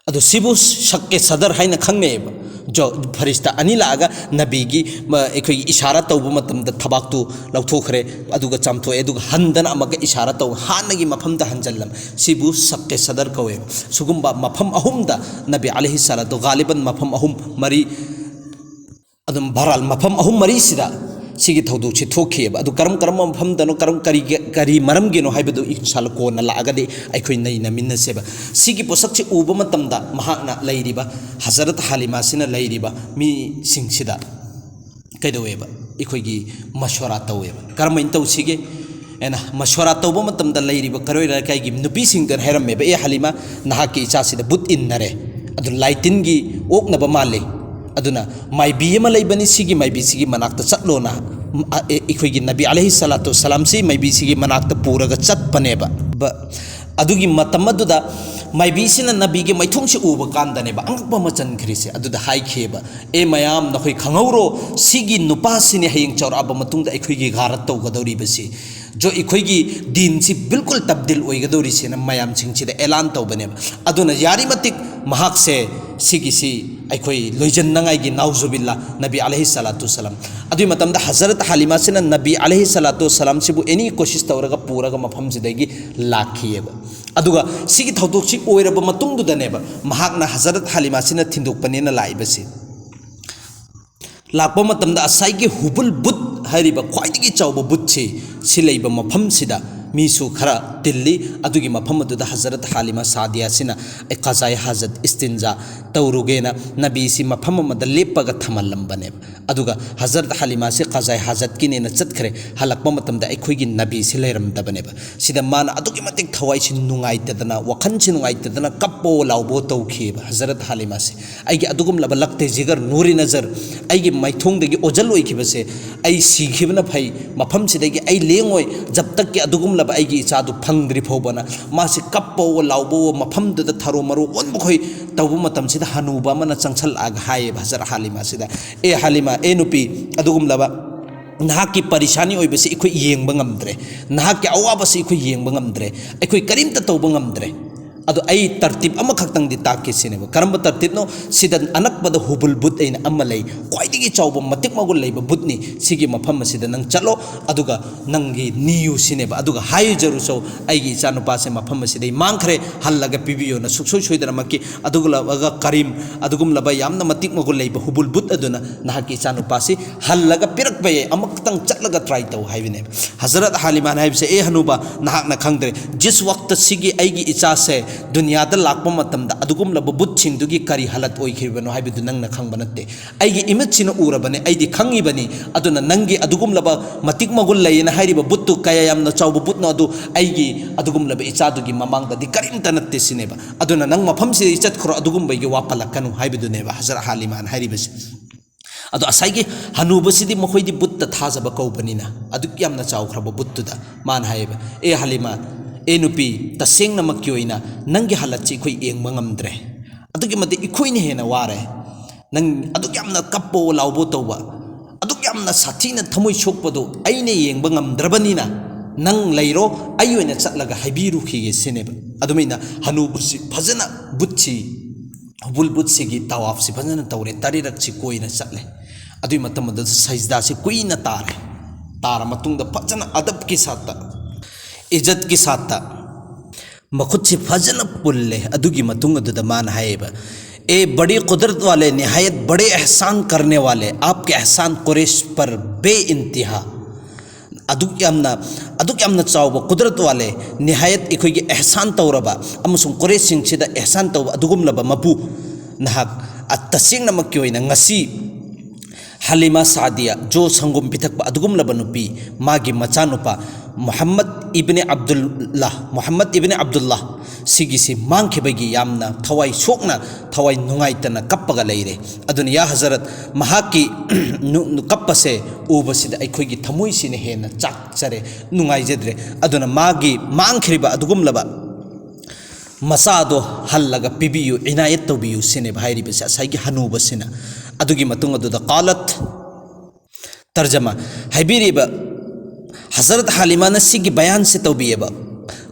ꯑꯗꯣ ꯁꯤꯕꯨ ꯁꯛꯀꯦ ꯁꯗꯔ ꯍꯥꯏꯅ ꯈꯪꯅꯩꯑꯕ꯫ ꯖꯣ-, ꯐꯔꯤꯁꯇꯥ ꯑꯅꯤ ꯂꯥꯛꯑꯒ ꯅꯕꯤꯒꯤ, ꯃ-, ꯑꯩꯈꯣꯏꯒꯤ ꯏꯁꯥꯔꯥ ꯇꯧꯕ ꯃꯇꯝꯗ ꯊꯕꯥꯛꯇꯨ ꯂꯧꯊꯣꯛꯈ꯭ꯔꯦ, ꯑꯗꯨꯒ ꯆꯥꯝꯊꯣꯛꯑꯦ, ꯑꯗꯨꯒ ꯍꯟꯗꯅ ꯑꯃꯨꯛꯀ ꯏꯁꯥꯔꯥ ꯇꯧ, ꯍꯥꯟꯅꯒꯤ ꯃꯐꯝꯗ ꯍꯟꯖꯜꯂꯝ꯫ ꯁꯤꯕꯨ ꯁꯛꯀꯦ ꯁꯗꯔ ꯀꯧꯋꯦꯕ꯫ ꯁꯤꯒꯨꯝꯕ ꯃꯐꯝ ꯑꯍꯨꯝꯗ ꯅꯕꯤ ꯑꯂꯩꯍꯤ ꯁꯂꯥꯇꯨ, ꯒꯥꯂꯤꯕꯟ ꯃꯐꯝ ꯑꯍꯨꯝ ꯃꯔꯤ, ꯑꯗꯨꯝ ꯚꯥꯔꯥꯜ ꯃꯐꯝ ꯑꯍꯨꯝ ꯃꯔꯤꯁꯤꯗ ꯁꯤꯒꯤ ꯊꯧꯗꯣꯛꯁꯤ ꯊꯣꯛꯈꯤꯑꯕ꯫ ꯑꯗꯨ ꯀꯔꯝ ꯀꯔꯝꯕ ꯃꯐꯝꯗꯅꯣ, ꯀꯔꯝ, ꯀꯔꯤ, ꯀꯔꯤ ꯃꯔꯝꯒꯤꯅꯣ ꯍꯥꯏꯕꯗꯨ ꯏꯟꯁꯥꯜꯂꯥ ꯀꯣꯟꯅ ꯂꯥꯛꯑꯒꯗꯤ ꯑꯩꯈꯣꯏ ꯅꯩꯅꯃꯤꯟꯅꯁꯦꯕ꯫ ꯁꯤꯒꯤ ꯄꯣꯠꯁꯛꯁꯤ ꯎꯕ ꯃꯇꯝꯗ ꯃꯍꯥꯛꯅ ꯂꯩꯔꯤꯕ, ꯍꯖꯔꯠ ꯍꯥꯂꯤꯃꯥꯁꯤꯅ ꯂꯩꯔꯤꯕ ꯃꯤꯁꯤꯡꯁꯤꯗ ꯀꯩꯗꯧꯋꯦꯕ, ꯑꯩꯈꯣꯏꯒꯤ ꯃꯁꯣꯔꯥ ꯇꯧꯋꯦꯕ꯫ ꯀꯔꯝꯍꯥꯏꯅ ꯇꯧꯁꯤꯒꯦ? ꯑꯩꯅ ꯃꯁꯣꯔꯥ ꯇꯧꯕ ꯃꯇꯝꯗ ꯂꯩꯔꯤꯕ ꯀꯔꯣꯏ ꯂꯩꯀꯥꯏꯒꯤ ꯅꯨꯄꯤꯁꯤꯡꯗꯨꯅ ꯍꯥꯏꯔꯝꯃꯦꯕ, "ꯑꯦ ꯍꯂꯤꯃꯥ, ꯅꯍꯥꯛꯀꯤ ꯏꯆꯥꯁꯤꯗ ꯕꯨꯠ ꯏꯟꯅꯔꯦ, ꯑꯗꯨ ꯂꯥꯏ ꯇꯤꯟꯒꯤ ꯑꯣꯛꯅꯕ ꯃꯥꯜꯂꯤ, ꯑꯗꯨꯅ ꯃꯥꯏꯕꯤ ꯑꯃ ꯂꯩꯕꯅꯤ, ꯁꯤꯒꯤ ꯃꯥꯏꯕꯤꯁꯤꯒꯤ ꯃꯅꯥꯛꯇ ꯆꯠꯂꯣꯅ", ꯑ-, ꯑꯦ-, ꯑꯩꯈꯣꯏꯒꯤ ꯅꯕꯤ ꯑꯂꯩꯍꯤ ꯁꯂꯥꯇꯨ ꯁꯂꯥꯝꯁꯤ ꯃꯥꯏꯕꯤꯁꯤꯒꯤ ꯃꯅꯥꯛꯇ ꯄꯨꯔꯒ ꯆꯠꯄꯅꯦꯕ꯫ ꯕ-, ꯑꯗꯨꯒꯤ ꯃꯇꯝ ꯑꯗꯨꯗ ꯃꯥꯏꯕꯤꯁꯤꯅ ꯅꯕꯤꯒꯤ ꯃꯥꯏꯊꯣꯡꯁꯤ ꯎꯕ ꯀꯥꯟꯗꯅꯦꯕ ꯑꯉꯛꯄ ꯑꯃ ꯆꯟꯈ꯭ꯔꯤꯁꯦ꯫ ꯑꯗꯨꯗ ꯍꯥꯏꯈꯤꯑꯕ, "ꯑꯦ ꯃꯌꯥꯝ, ꯅꯈꯣꯏ ꯈꯪꯍꯧꯔꯣ, ꯁꯤꯒꯤ ꯅꯨꯄꯥꯁꯤꯅꯤ ꯍꯌꯦꯡ ꯆꯥꯎꯔꯛꯑꯕ ꯃꯇꯨꯡꯗ ꯑꯩꯈꯣꯏꯒꯤ ꯒꯥꯔꯠ ꯇꯧꯒꯗꯧꯔꯤꯕꯁꯤ꯫ ꯖꯣ, ꯑꯩꯈꯣꯏꯒꯤ ꯗꯤꯟꯁꯤ ꯕꯤꯜꯀꯨꯜ ꯇꯕꯗꯤꯜ ꯑꯣꯏꯒꯗꯧꯔꯤꯁꯦꯅ" ꯃꯌꯥꯝꯁꯤꯡꯁꯤꯗ ꯑꯦꯂꯥꯟ ꯇꯧꯕꯅꯦꯕ꯫ ꯑꯗꯨꯅ ꯌꯥꯔꯤ ꯃꯇꯤꯛ ꯃꯍꯥꯛꯁꯦ ꯁꯤꯒꯤꯁꯤ ꯑꯩꯈꯣꯏ ꯂꯣꯏꯖꯟꯅꯉꯥꯏꯒꯤ, ꯅꯥꯎꯖꯨꯕꯤꯜꯂꯥ, ꯅꯕꯤ ꯑꯂꯩꯍꯤ ꯁꯂꯥꯇꯨ ꯁꯂꯥꯝ꯫ ꯑꯗꯨꯒꯤ ꯃꯇꯝꯗ ꯍꯖꯔꯠ ꯍꯥꯂꯤꯃꯥꯁꯤꯅ ꯅꯕꯤ ꯑꯂꯩꯍꯤ ꯁꯂꯥꯇꯨ ꯁꯂꯥꯝꯁꯤꯕꯨ ꯑꯦꯅꯤ ꯀꯣꯁꯤꯁ ꯇꯧꯔꯒ ꯄꯨꯔꯒ ꯃꯐꯝꯁꯤꯗꯒꯤ ꯂꯥꯛꯈꯤꯑꯕ꯫ ꯑꯗꯨꯒ ꯁꯤꯒꯤ ꯊꯧꯗꯣꯛꯁꯤ ꯑꯣꯏꯔꯕ ꯃꯇꯨꯡꯗꯨꯗꯅꯦꯕ ꯃꯍꯥꯛꯅ ꯍꯖꯔꯠ ꯍꯥꯂꯤꯃꯥꯁꯤꯅ ꯊꯤꯟꯗꯣꯛꯄꯅꯦꯅ ꯂꯥꯛꯏꯕꯁꯤ꯫ ꯂꯥꯛꯄ ꯃꯇꯝꯗ ꯉꯁꯥꯏꯒꯤ ꯍꯨꯕꯨꯜ ꯕꯨꯠ ꯍꯥꯏꯔꯤꯕ ꯈ꯭ꯋꯥꯏꯗꯒꯤ ꯆꯥꯎꯕ ꯕꯨꯠꯁꯤ, ꯁꯤ ꯂꯩꯕ ꯃꯐꯝꯁꯤꯗ ꯃꯤꯁꯨ ꯈꯔ ꯇꯤꯜꯂꯤ꯫ ꯑꯗꯨꯒꯤ ꯃꯐꯝ ꯑꯗꯨꯗ ꯍꯖꯔꯠ ꯍꯥꯂꯤꯃꯥ ꯁꯥꯗꯤꯌꯥꯁꯤꯅ ꯑꯩ ꯀꯖꯥꯏ ꯍꯥꯖꯠ, ꯏꯁꯇꯤꯟꯖꯥ ꯇꯧꯔꯨꯒꯦꯅ ꯅꯕꯤꯁꯤ ꯃꯐꯝ ꯑꯃꯗ ꯂꯦꯞꯄꯒ ꯊꯝꯍꯜꯂꯝꯕꯅꯦꯕ꯫ ꯑꯗꯨꯒ ꯍꯖꯔꯠ ꯍꯥꯂꯤꯃꯥꯁꯤ ꯀꯖꯥꯏ ꯍꯥꯖꯠꯀꯤꯅꯦꯅ ꯆꯠꯈ꯭ꯔꯦ꯫ ꯍꯜꯂꯛꯄ ꯃꯇꯝꯗ ꯑꯩꯈꯣꯏꯒꯤ ꯅꯕꯤꯁꯤ ꯂꯩꯔꯝꯗꯕꯅꯦꯕ꯫ ꯁꯤꯗ ꯃꯥꯅ ꯑꯗꯨꯛꯀꯤ ꯃꯇꯤꯛ ꯊꯋꯥꯏꯁꯤ ꯅꯨꯡꯉꯥꯏꯇꯗꯅ, ꯋꯥꯈꯜꯁꯤ ꯅꯨꯡꯉꯥꯏꯇꯗꯅ ꯀꯞꯄꯣ ꯂꯥꯎꯕꯣ ꯇꯧꯈꯤꯕ ꯍꯖꯔꯠ ꯍꯥꯂꯤꯃꯥꯁꯦ꯫ ꯑꯩꯒꯤ ꯑꯗꯨꯒꯨꯝꯂꯕ ꯂꯛꯇꯦ ꯖꯤꯒꯔ ꯅꯨꯔꯤ ꯅꯖꯔ, ꯑꯩꯒꯤ ꯃꯥꯏꯊꯣꯡꯗꯒꯤ ꯑꯣꯖꯜ ꯑꯣꯏꯈꯤꯕꯁꯦ, ꯑꯩ ꯁꯤꯈꯤꯕꯅ ꯐꯩ, ꯃꯐꯝꯁꯤꯗꯒꯤ ꯑꯩ ꯂꯦꯡꯉꯣꯏ, ꯖꯕ ꯇꯛꯀꯤ ꯑꯗꯨꯒꯨꯝꯂꯕ ꯑꯩꯒꯤ ꯏꯆꯥꯗꯨ ꯐꯪꯗ꯭ꯔꯤ ꯐꯥꯎꯕꯅ꯫ ꯃꯥꯁꯤ ꯀꯞꯄꯋꯣ ꯂꯥꯎꯕꯋꯣ, ꯃꯐꯝꯗꯨꯗ ꯊꯔꯣ ꯃꯔꯣ ꯑꯣꯟꯕꯈꯣꯏ ꯇꯧꯕ ꯃꯇꯝꯁꯤꯗ ꯍꯅꯨꯕ ꯑꯃꯅ ꯆꯪꯁꯜꯂꯛꯑꯒ ꯍꯥꯏꯌꯦꯕ ꯍꯖꯔꯠ ꯍꯥꯂꯤꯃꯥꯁꯤꯗ, "ꯑꯦ ꯍꯥꯂꯤꯃꯥ, ꯑꯦ ꯅꯨꯄꯤ, ꯑꯗꯨꯒꯨꯝꯂꯕ ꯅꯍꯥꯛꯀꯤ ꯄꯔꯤꯁꯥꯅꯤ ꯑꯣꯏꯕꯁꯤ ꯑꯩꯈꯣꯏ ꯌꯦꯡꯕ ꯉꯝꯗ꯭ꯔꯦ, ꯅꯍꯥꯛꯀꯤ ꯑꯋꯥꯕꯁꯤ ꯑꯩꯈꯣꯏ ꯌꯦꯡꯕ ꯉꯝꯗ꯭ꯔꯦ, ꯑꯩꯈꯣꯏ ꯀꯔꯤꯝꯇ ꯇꯧꯕ ꯉꯝꯗ꯭ꯔꯦ꯫ ꯑꯗꯣ ꯑꯩ ꯇꯔꯇꯤꯞ ꯑꯃꯈꯛꯇꯪꯗꯤ ꯇꯥꯛꯀꯦ ꯁꯤꯅꯦꯕ꯫ ꯀꯔꯝꯕ ꯇꯔꯇꯤꯞꯅꯣ? ꯁꯤꯗ ꯑꯅꯛꯄꯗ ꯍꯨꯕꯨꯜ ꯕꯨꯠ ꯑꯩꯅ ꯑꯃ ꯂꯩ, ꯈ꯭ꯋꯥꯏꯗꯒꯤ ꯆꯥꯎꯕ ꯃꯇꯤꯛ ꯃꯒꯨꯟ ꯂꯩꯕ ꯕꯨꯠꯅꯤ꯫ ꯁꯤꯒꯤ ꯃꯐꯝ ꯑꯁꯤꯗ ꯅꯪ ꯆꯠꯂꯣ, ꯑꯗꯨꯒ ꯅꯪꯒꯤ ꯅꯤꯌꯨ ꯁꯤꯅꯦꯕ꯫ ꯑꯗꯨꯒ ꯍꯥꯏꯖꯔꯨꯆꯣ, ꯑꯩꯒꯤ ꯏꯆꯥꯅꯨꯄꯥꯁꯦ ꯃꯐꯝ ꯑꯁꯤꯗꯩ ꯃꯥꯡꯈ꯭ꯔꯦ, ꯍꯜꯂꯒ ꯄꯤꯕꯤꯌꯣꯅ ꯁꯨꯡꯁꯣꯏ ꯁꯣꯏꯗꯅꯃꯛꯀꯤ꯫ ꯑꯗꯨꯒꯨꯝꯂꯕ ꯀꯔꯤꯝ, ꯑꯗꯨꯒꯨꯝꯂꯕ ꯌꯥꯝꯅ ꯃꯇꯤꯛ ꯃꯒꯨꯟ ꯂꯩꯕ ꯍꯨꯕꯨꯜ ꯕꯨꯠ ꯑꯗꯨꯅ ꯅꯍꯥꯛꯀꯤ ꯏꯆꯥꯅꯨꯄꯥꯁꯤ ꯍꯜꯂꯒ ꯄꯤꯔꯛꯄ ꯌꯥꯏ, ꯑꯃꯨꯛꯇꯪ ꯆꯠꯂꯒ ꯇ꯭ꯔꯥꯏ ꯇꯧ" ꯍꯥꯏꯕꯅꯦꯕ꯫ ꯍꯖꯔꯠ ꯍꯥꯂꯤꯃꯥꯅ ꯍꯥꯏꯕꯁꯦ, "ꯑꯦ ꯍꯅꯨꯕ, ꯅꯍꯥꯛꯅ ꯈꯪꯗ꯭ꯔꯦ, ꯖꯤꯁ ꯋꯛꯇ ꯁꯤꯒꯤ ꯑꯩꯒꯤ ꯏꯆꯥꯁꯦ ꯗꯨꯅꯤꯌꯥꯗ ꯂꯥꯛꯄ ꯃꯇꯝꯗ ꯑꯗꯨꯒꯨꯝꯂꯕ ꯕꯨꯠꯁꯤꯡꯗꯨꯒꯤ ꯀꯔꯤ ꯍꯥꯂꯠ ꯑꯣꯏꯈꯤꯕꯅꯣ ꯍꯥꯏꯕꯗꯨ ꯅꯪꯅ ꯈꯪꯕ ꯅꯠꯇꯦ꯫ ꯑꯩꯒꯤ ꯏꯃꯤꯠꯁꯤꯅ ꯎꯔꯕꯅꯦ, ꯑꯩꯗꯤ ꯈꯪꯉꯤꯕꯅꯤ꯫ ꯑꯗꯨꯅ ꯅꯪꯒꯤ ꯑꯗꯨꯒꯨꯝꯂꯕ ꯃꯇꯤꯛ ꯃꯒꯨꯟ ꯂꯩꯌꯦꯅ ꯍꯥꯏꯔꯤꯕ ꯕꯨꯠꯇꯨ ꯀꯌꯥ ꯌꯥꯝꯅ ꯆꯥꯎꯕ ꯕꯨꯠꯅꯣ ꯑꯗꯨ ꯑꯩꯒꯤ ꯑꯗꯨꯒꯨꯝꯂꯕ ꯏꯆꯥꯗꯨꯒꯤ ꯃꯃꯥꯡꯗꯗꯤ ꯀꯔꯤꯝꯇ ꯅꯠꯇꯦ" ꯁꯤꯅꯦꯕ꯫ "ꯑꯗꯨꯅ ꯅꯪ ꯃꯐꯝꯁꯤꯗꯒꯤ ꯆꯠꯈ꯭ꯔꯣ, ꯑꯗꯨꯒꯨꯝꯕꯒꯤ ꯋꯥ ꯄꯜꯂꯛꯀꯅꯨ" ꯍꯥꯏꯕꯗꯨꯅꯦꯕ ꯍꯖꯔꯠ ꯍꯥꯂꯤꯃꯥꯅ ꯍꯥꯏꯔꯤꯕꯁꯦ꯫ ꯑꯗꯣ ꯉꯁꯥꯏꯒꯤ ꯍꯅꯨꯕꯁꯤꯗꯤ ꯃꯈꯣꯏꯗꯤ ꯕꯨꯠꯇ ꯊꯥꯖꯕ ꯀꯧꯕꯅꯤꯅ ꯑꯗꯨꯛ ꯌꯥꯝꯅ ꯆꯥꯎꯈ꯭ꯔꯕ ꯕꯨꯠꯇꯨꯗ ꯃꯥꯅ ꯍꯥꯏꯌꯦꯕ, "ꯑꯦ ꯍꯂꯤꯃꯥ, ꯑꯦ ꯅꯨꯄꯤ, ꯇꯁꯦꯡꯅꯃꯛꯀꯤ ꯑꯣꯏꯅ ꯅꯪꯒꯤ ꯍꯥꯂꯠꯁꯤ ꯑꯩꯈꯣꯏ ꯌꯦꯡꯕ ꯉꯝꯗ꯭ꯔꯦ꯫ ꯑꯗꯨꯛꯀꯤ ꯃꯇꯤꯛ ꯑꯩꯈꯣꯏꯅ ꯍꯦꯟꯅ ꯋꯥꯔꯦ꯫ ꯅꯪ ꯑꯗꯨꯛ ꯌꯥꯝꯅ ꯀꯞꯄꯣ ꯂꯥꯎꯕꯣ ꯇꯧꯕ, ꯑꯗꯨꯛ ꯌꯥꯝꯅ ꯁꯥꯊꯤꯅ ꯊꯃꯣꯏ ꯁꯣꯛꯄꯗꯣ ꯑꯩꯅ ꯌꯦꯡꯕ ꯉꯝꯗ꯭ꯔꯕꯅꯤꯅ ꯅꯪ ꯂꯩꯔꯣ, ꯑꯩ ꯑꯣꯏꯅ ꯆꯠꯂꯒ ꯍꯥꯏꯕꯤꯔꯨꯈꯤꯒꯦ" ꯁꯤꯅꯦꯕ꯫ ꯑꯗꯨꯃꯥꯏꯅ ꯍꯅꯨꯕꯁꯤ ꯐꯖꯅ ꯕꯨꯠꯁꯤ ꯍꯨꯕꯨꯜ ꯕꯨꯠꯁꯤꯒꯤ ꯇꯋꯥꯐꯁꯤ ꯐꯖꯅ ꯇꯧꯔꯦ, ꯇꯔꯦꯠꯔꯛꯁꯤ ꯀꯣꯏꯅ ꯆꯠꯂꯦ꯫ ꯑꯗꯨꯒꯤ ꯃꯇꯝ ꯑꯗꯨꯗ ꯁꯩꯖꯗꯥꯁꯤ ꯀꯨꯏꯅ ꯇꯥꯔꯦ꯫ ꯇꯥꯔ ꯃꯇꯨꯡꯗ ꯐꯖꯅ ꯑꯗꯕꯀꯤ ꯁꯥꯠꯇ, ꯏꯖꯠꯀꯤ ꯁꯥꯠꯇ ꯃꯈꯨꯠꯁꯤ ꯐꯖꯅ ꯄꯨꯜꯂꯦ꯫ ꯑꯗꯨꯒꯤ ꯃꯇꯨꯡ ꯑꯗꯨꯗ ꯃꯥꯅ ꯍꯥꯏꯌꯦꯕ, "ए बड़ी कुदरत वाले, निहायत बड़े एहसान करने वाले, आपके एहसान कुरैश पर बेइंतहा।" ꯑꯗꯨꯛ ꯌꯥꯝꯅ, ꯑꯗꯨꯛ ꯌꯥꯝꯅ ꯆꯥꯎꯕ ꯀꯨꯗꯔꯠ ꯋꯥꯂꯦ, ꯅꯤꯍꯥꯌꯠ ꯑꯩꯈꯣꯏꯒꯤ ꯑꯦꯍꯁꯥꯟ ꯇꯧꯔꯕ ꯑꯃꯁꯨꯡ ꯀꯨꯔꯦꯁꯤꯡꯁꯤꯗ ꯑꯦꯍꯁꯥꯟ ꯇꯧꯕ ꯑꯗꯨꯒꯨꯝꯂꯕ ꯃꯄꯨ, ꯅꯍꯥꯛ ꯑ-, ꯇꯁꯦꯡꯅꯃꯛꯀꯤ ꯑꯣꯏꯅ ꯉꯁꯤ ꯍꯂꯤꯃꯥ ꯁꯥꯗꯤꯌꯥ, ꯖꯣ ꯁꯪꯒꯣꯝ ꯄꯤꯊꯛꯄ ꯑꯗꯨꯒꯨꯝꯂꯕ ꯅꯨꯄꯤ, ꯃꯥꯒꯤ ꯃꯆꯥꯅꯨꯄꯥ ꯃꯨꯍꯝꯃꯗ ꯏꯕꯅꯤ ꯑꯕꯗꯨꯜꯂꯥ, ꯃꯨꯍꯝꯃꯗ ꯏꯕꯅꯤ ꯑꯕꯗꯨꯜꯂꯥ, ꯁꯤꯒꯤꯁꯤ ꯃꯥꯡꯈꯤꯕꯒꯤ ꯌꯥꯝꯅ ꯊꯋꯥꯏ ꯁꯣꯛꯅ, ꯊꯋꯥꯏ ꯅꯨꯡꯉꯥꯏꯇꯅ ꯀꯞꯄꯒ ꯂꯩꯔꯦ꯫ ꯑꯗꯨꯅ ꯌꯥ ꯍꯖꯔꯠ, ꯃꯍꯥꯛꯀꯤ ꯅꯨ-, ꯅꯨ-, ꯀꯞꯄꯁꯦ ꯎꯕꯁꯤꯗ ꯑꯩꯈꯣꯏꯒꯤ ꯊꯃꯣꯏꯁꯤꯅ ꯍꯦꯟꯅ ꯆꯥꯛꯆꯔꯦ, ꯅꯨꯡꯉꯥꯏꯖꯗ꯭ꯔꯦ꯫ ꯑꯗꯨꯅ ꯃꯥꯒꯤ ꯃꯥꯡꯈ꯭ꯔꯤꯕ ꯑꯗꯨꯒꯨꯝꯂꯕ ꯃꯆꯥꯗꯣ ꯍꯜꯂꯒ ꯄꯤꯕꯤꯌꯨ, ꯏꯅꯥꯌꯠ ꯇꯧꯕꯤꯌꯨ ꯁꯤꯅꯦꯕ ꯍꯥꯏꯔꯤꯕꯁꯦ ꯉꯁꯥꯏꯒꯤ ꯍꯅꯨꯕꯁꯤꯅ꯫ ꯑꯗꯨꯒꯤ ꯃꯇꯨꯡ ꯑꯗꯨꯗ ꯀꯥꯂꯠ ꯇꯔꯖꯃꯥ ꯍꯥꯏꯕꯤꯔꯤꯕ ꯍꯖꯔꯠ ꯍꯥꯂꯤꯃꯥꯅ ꯁꯤꯒꯤ ꯕꯌꯥꯟꯁꯦ ꯇꯧꯕꯤꯌꯦꯕ,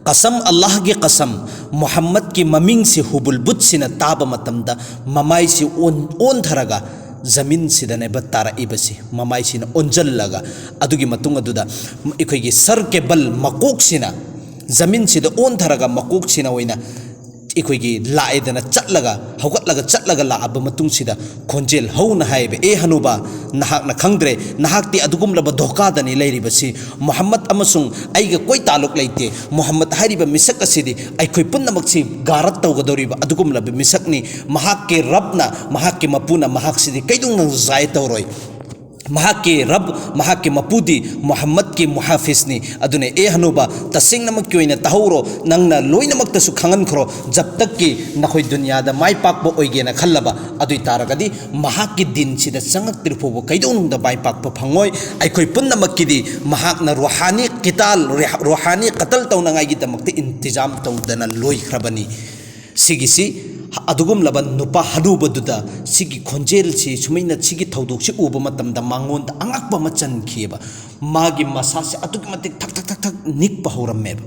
"ꯀꯁꯝ, ꯑꯜꯂꯥꯍꯒꯤ ꯀꯁꯝ, ꯃꯨꯍꯝꯃꯗꯀꯤ ꯃꯃꯤꯡꯁꯤ ꯍꯨꯕꯨꯜ ꯕꯨꯠꯁꯤꯅ ꯇꯥꯕ ꯃꯇꯝꯗ ꯃꯃꯥꯏꯁꯤ ꯑꯣꯟ-, ꯑꯣꯟꯊꯔꯒ ꯖꯃꯤꯟꯁꯤꯗꯅꯦꯕ ꯇꯥꯔꯛꯏꯕꯁꯤ, ꯃꯃꯥꯏꯁꯤꯅ ꯑꯣꯟꯖꯜꯂꯒ꯫ ꯑꯗꯨꯒꯤ ꯃꯇꯨꯡ ꯑꯗꯨꯗ ꯑꯩꯈꯣꯏꯒꯤ ꯁꯔ ꯀꯦꯕꯜ ꯃꯀꯣꯛꯁꯤꯅ ꯖꯃꯤꯟꯁꯤꯗ ꯑꯣꯟꯊꯔꯒ ꯃꯀꯣꯛꯁꯤꯅ ꯑꯣꯏꯅ ꯑꯩꯈꯣꯏꯒꯤ ꯂꯥꯛꯑꯦꯗꯅ ꯆꯠꯂꯒ, ꯍꯧꯒꯠꯂꯒ ꯆꯠꯂꯒ ꯂꯥꯛꯑꯕ ꯃꯇꯨꯡꯁꯤꯗ ꯈꯣꯟꯖꯦꯜ ꯍꯧꯅ ꯍꯥꯏꯌꯦꯕ, 'ꯑꯦ ꯍꯅꯨꯕꯥ, ꯅꯍꯥꯛꯅ ꯈꯪꯗ꯭ꯔꯦ, ꯅꯍꯥꯛꯇꯤ ꯑꯗꯨꯒꯨꯝꯂꯕ ꯙꯣꯀꯥꯗꯅꯤ ꯂꯩꯔꯤꯕꯁꯤ꯫ ꯃꯨꯍꯝꯃꯗ ꯑꯃꯁꯨꯡ ꯑꯩꯒ ꯀꯣꯏ ꯇꯥꯂꯨꯛ ꯂꯩꯇꯦ꯫ ꯃꯨꯍꯝꯃꯗ ꯍꯥꯏꯔꯤꯕ ꯃꯤꯁꯛ ꯑꯁꯤꯗꯤ ꯑꯩꯈꯣꯏ ꯄꯨꯝꯅꯃꯛꯁꯤ ꯒꯥꯔꯠ ꯇꯧꯒꯗꯧꯔꯤꯕ ꯑꯗꯨꯒꯨꯝꯂꯕ ꯃꯤꯁꯛꯅꯤ꯫ ꯃꯍꯥꯛꯀꯤ ꯔꯕꯅ, ꯃꯍꯥꯛꯀꯤ ꯃꯄꯨꯅ ꯃꯍꯥꯛꯁꯤꯗꯤ ꯀꯩꯗꯧꯅꯨꯡꯗ ꯖꯥꯌꯦꯗ ꯇꯧꯔꯣꯏ꯫ ꯃꯍꯥꯛꯀꯤ ꯔꯕ, ꯃꯍꯥꯛꯀꯤ ꯃꯄꯨꯗꯤ ꯃꯨꯍꯝꯃꯗꯀꯤ ꯃꯨꯍꯥꯐꯤꯖꯅꯤ꯫ ꯑꯗꯨꯅ ꯑꯦ ꯍꯅꯨꯕꯥ, ꯇꯁꯦꯡꯅꯃꯛꯀꯤ ꯑꯣꯏꯅ ꯇꯥꯍꯧꯔꯣ, ꯅꯪꯅ ꯂꯣꯏꯅꯃꯛꯇꯁꯨ ꯈꯪꯍꯟꯈ꯭ꯔꯣ, ꯖꯕ ꯇꯛꯀꯤ ꯅꯈꯣꯏ ꯗꯨꯅꯤꯌꯥꯗ ꯃꯥꯏ ꯄꯥꯛꯄ ꯑꯣꯏꯒꯦꯅ ꯈꯜꯂꯕ ꯑꯗꯨ ꯑꯣꯏ ꯇꯥꯔꯒꯗꯤ ꯃꯍꯥꯛꯀꯤ ꯗꯤꯟꯁꯤꯗ ꯆꯪꯉꯛꯇ꯭ꯔꯤ ꯐꯥꯎꯕ ꯀꯩꯗꯧꯅꯨꯡꯗ ꯃꯥꯏ ꯄꯥꯛꯄ ꯐꯪꯉꯣꯏ꯫ ꯑꯩꯈꯣꯏ ꯄꯨꯝꯅꯃꯛꯀꯤꯗꯤ ꯃꯍꯥꯛꯅ ꯔꯨꯍꯥꯅꯤ ꯀꯤꯇꯥꯜ, ꯔꯨꯍꯥꯅꯤ ꯀꯇꯜ ꯇꯧꯅꯉꯥꯏꯒꯤꯗꯃꯛꯇ ꯏꯟꯇꯤꯖꯥꯝ ꯇꯧꯗꯅ ꯂꯣꯏꯈ꯭ꯔꯕꯅꯤ꯫ ꯁꯤꯒꯤꯁꯤ ꯑꯗꯨꯒꯨꯝꯂꯕ ꯅꯨꯄꯥ ꯍꯅꯨꯕꯗꯨꯗ ꯁꯤꯒꯤ ꯈꯣꯟꯖꯦꯜꯁꯤ, ꯁꯨꯃꯥꯏꯅ ꯁꯤꯒꯤ ꯊꯧꯗꯣꯛꯁꯤ ꯎꯕ ꯃꯇꯝꯗ ꯃꯉꯣꯟꯗ ꯑꯉꯛꯄ ꯑꯃ ꯆꯟꯈꯤꯑꯕ꯫ ꯃꯥꯒꯤ ꯃꯁꯥꯁꯦ ꯑꯗꯨꯛꯀꯤ ꯃꯇꯤꯛ ꯊꯛ ꯊꯛ ꯊꯛ ꯊꯛ ꯅꯤꯛꯄ ꯍꯧꯔꯝꯃꯦꯕ꯫